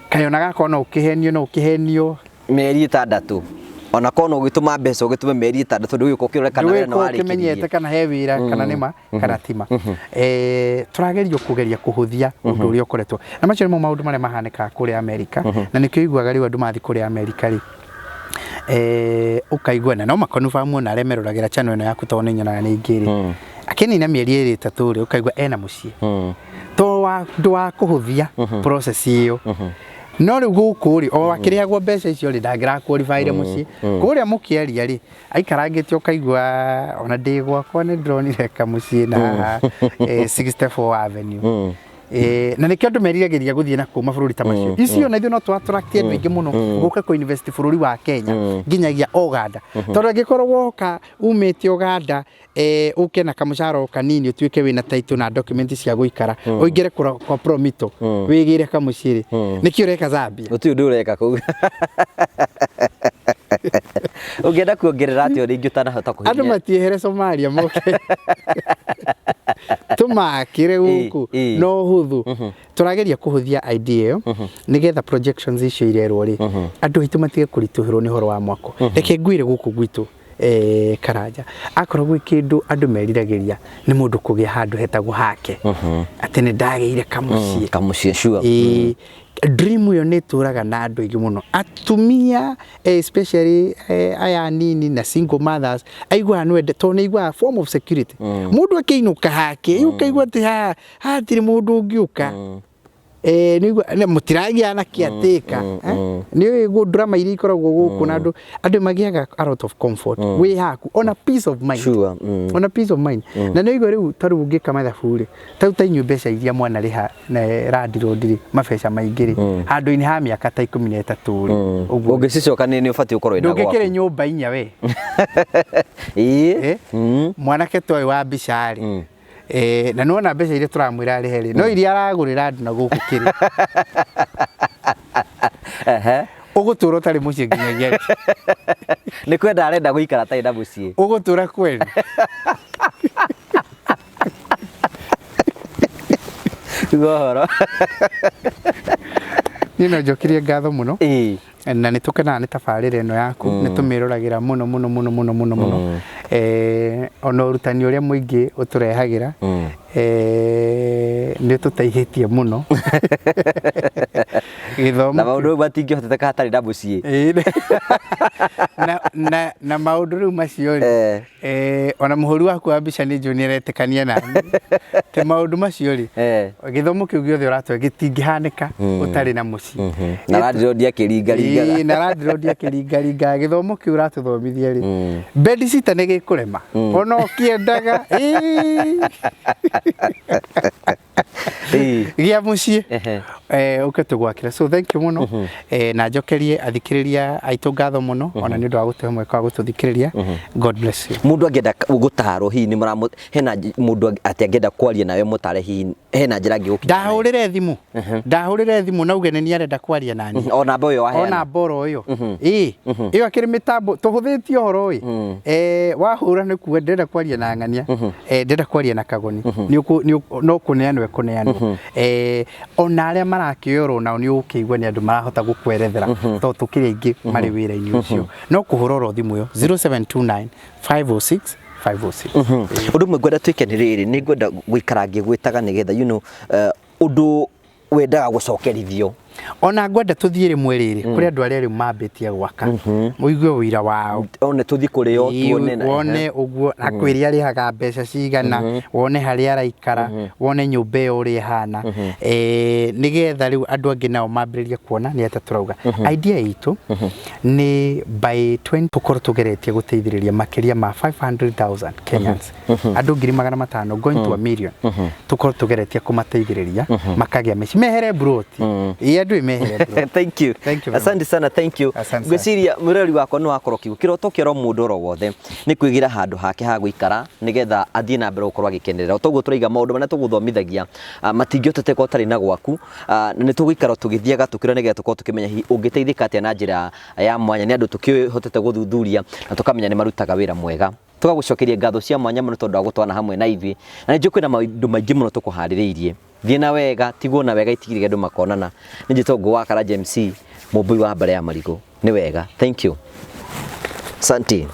Kaĩ ona gakorwo no ũkĩhenio, no ũkĩhenio. Mĩeri 6, ona korwo no ũgĩtũma mbeca, ũgĩtũme mĩeri 6, ndũgĩũka ũkĩrore kana wĩra nĩ Ndũgĩkorwo ũkĩmenyete warĩkĩririe. Kana he wĩra, kana nĩ ma kana ti ma. Tũrageria kũgeria kũhũthia ũndũ ũrĩa ũkoretwo na macio nĩmo maũndũ marĩa mahanĩkaga kũrĩa Amerika. Na nĩkĩo iguaga rĩu andũ mathiĩ kũrĩa Amerika rĩ, ũkaigua na no makonfamu ona arĩa meroragĩra channel ĩno yaku, tondũ nĩ nyonaga nĩ ingĩ rĩ, akĩnina mĩeri 2 3 rĩ, ũkaigua ena mũciĩ to wa ũndũ wa kũhũthia process ĩyo. No rĩu gũkũ rĩ, o akĩrĩhagwo mbeca icio rĩ, ndangĩraqualifyire mũciĩ kũrĩa mũkĩaria rĩ, aikarangĩte, ũkaigua ona ndĩ gwakwa nĩ ndĩronire kamũciĩ na haha 64 Avenue. Na nĩkĩo andũ meriragĩria gũthiĩ na kũu mabũrũri ta macio. Icio na ithuĩ no tũ attract andũ aingĩ mũno gũka kũ invest bũrũri wa Kenya nginyagia Uganda, tondũ angĩkorwo woka umĩte Uganda, ũke na kamũcara o kanini, ũtuĩke wĩna title na document cia gũikara, ũingĩre kwa Promito wĩgĩre kamũciĩ rĩ, nĩkĩ ũreka Zambia? Gũtirĩ ũndũ ũreka kũu. Ũngĩenda kuongerera atĩa rĩngĩ ũtanahota Andũ kũhihinya? matiehere Somalia moke tũmakĩre gũkũ. No hũthũ, tũrageria kũhũthia idea ĩyo nĩgetha projections icio irerwo rĩ, andũ aitũ matige kũritũhĩrwo nĩ ũhoro wa mwako. Reke ngwĩre, gũkũ gwitũ Karanja, akorwo gwĩ kĩndũ andũ meriragĩria nĩ mũndũ kũgĩa handũ hetagwo hake, atĩ nĩ ndagĩire kamũciĩ. Kamũciĩ, sure. Ĩĩ, dream ĩyo nĩ ĩtũraga na andũ aingĩ mũno, atumia especially aya anini na single mothers. Aiguaga nĩ wende tondũ nĩ aiguaga form of security, mũndũ akĩinũka hake, ũkaigua atĩ haha hatirĩ mũndũ ũngĩũka. Nĩigua mũtiragia na kĩatĩka nĩ ũĩ drama iria ikoragwo gũkũ na andũ magĩaga a lot of comfort wĩ haku, ona peace of mind. Ona peace of mind. Na nĩ ũigua rĩu ta rĩu ũngĩka mathabu rĩ, ta rĩu ta inyuĩ mbeca iria mwanarĩha na landlord rĩ, mabeca maingĩ rĩ, handũ-inĩ ha mĩaka ta 13 rĩ, ũguo ũngĩcicoka nĩ ũbatiĩ ũkorwo wĩna ndũngĩkĩrĩ gwaku. Nyũmba inya we. Ĩĩ. Mwanake toĩ wa mbica rĩ, na nĩwona mbeca iria tũramwĩra arĩhe rĩ, no iria aragũrĩra andũ na gũkũ kĩrĩ ũgũtũra ũtarĩ mũciĩ nginyagia rĩ? Nĩ kwenda arenda gũikara atarĩ na mũciĩ. Ũgũtũra kweli. Tiga ũhoro. Niĩ no njokerie ngatho mũno na nĩ tũkenaga nĩ tabarĩra ĩno yaku, nĩ tũmĩroragĩra mũno mũno mũno mũno mũno mũno, ona ũrutani ũrĩa mũingĩ ũtũrehagĩra nĩ ũtũteithĩtie mũno gĩthomo. Na maũndũ matingĩhoteteka hatarĩ na mũciĩ. Ĩĩ. Na maũndũ rĩu macio rĩ, ona mũhũri waku wa mbica nĩ njũĩ nĩ aretĩkania nani te maũndũ macio rĩ, gĩthomo kĩu gĩothe ũratũhe gĩtingĩhanĩka ũtarĩ na mũciĩ. Na landlord akĩringaringaga. Ĩĩ, na landlord akĩringaringaga gĩthomo kĩu ũratũthomithia rĩ, bedsitter nĩ gĩkũrema ona ũkĩendaga. Ĩĩ. Gĩa mũciĩ ũke tũgwakĩra. So thank you mũno, na njokerie athikĩrĩria aitũ ngatho mũno ona nĩ ũndũ wa gũtũhe mweke wa gũtũthikĩrĩria. God bless you. Mũndũ angĩenda gũtarwo, hihi nĩ mũramũ hena mũndũ atĩ angĩenda kwaria nawe mũtare, hihi hena njĩra angĩgũkinyĩra nayo? Ndahũrĩre thimũ, ndahũrĩre thimũ na uge nĩ niĩ arenda kwaria nani. O namba ĩyo waheana. O namba oro ĩyo, ĩĩ, ĩyo akĩrĩ mĩtambo tũhũthĩtie ũhoro ĩ, wahũra nĩ kuga ndĩrenda kwaria na ng'ania, ndĩrenda kwaria na Kagoni, nĩ no kũneanwo ĩkũneanwo. Ona arĩa marakĩoyorwo nao nĩ ũgũkĩigua nĩ andũ marahota gũkwerethera tondũ tũkĩrĩ aingĩ marĩ wĩra-inĩ ũcio. No kũhũra oro thimũ ĩyo 0729 506 506. Ũndũ ũmwe ngwenda twĩke nĩ rĩrĩ, nĩ ngwenda gũikara ngĩgwĩtaga nĩgetha ũndũ wendaga gũcokerithio. Ona ngwenda tũthiĩ rĩmwe rĩrĩ kũrĩ andũ arĩa rĩu mambĩtie gwaka, mũigue ũira wao. One tũthiĩ kũrĩo tuone na wone ũguo akwĩre arĩhaga mbeca cigana, wone harĩa araikara, wone nyũmba ĩyo ũrĩa ĩhana, nĩgetha rĩu andũ angĩ nao mambĩrĩrie kuona nĩ atĩa tũrauga. Idea itũ nĩ by 20 tũkorwo tũgeretie gũteithĩrĩria makĩria ma 500,000 Kenyans, andũ 500,000 going to a million, tũkorwo tũgeretie kũmateithĩrĩria makagĩa mĩciĩ, mehere mburoti. Ĩĩ, andũ mehere mburoti. Thank you. Thank you very. Asante sana, thank you. Asante sana. Ngwĩciria mwĩrori wakwa nĩ wakorwo kiugo kĩroto kĩa oro mũndũ oro wothe nĩ kwĩgĩra handũ hake ha gũikara nĩgetha athiĩ na mbere gũkorwo agĩkenerera. O toguo tũraiga maũndũ marĩa tũgũthomithagia, matingĩhoteteka ũtarĩ na gwaku, na nĩ tũgũikara tũgĩthiaga tũkĩra nĩgetha tũkorwo tũkĩmenya hihi ũngĩteithĩka atĩa na njĩra ya mwanya nĩ andũ tũkĩhotete gũthuthuria na tũkamenya nĩ marutaga wĩra mwega. Tũgagũcokeria ngatho cia mwanya mũno tondũ wa gũtwana hamwe na ithuĩ, na nĩ njũĩ kwĩna maũndũ maingĩ mũno tũkũharĩrĩirie. Thiĩ na wega, tigwo na wega, itigĩrĩre andũ makonana. Nĩ njĩtwo Ngũ wa Karanja MC, mũmbui wa mbare ya marigũ. Nĩ wega, thank you, asante.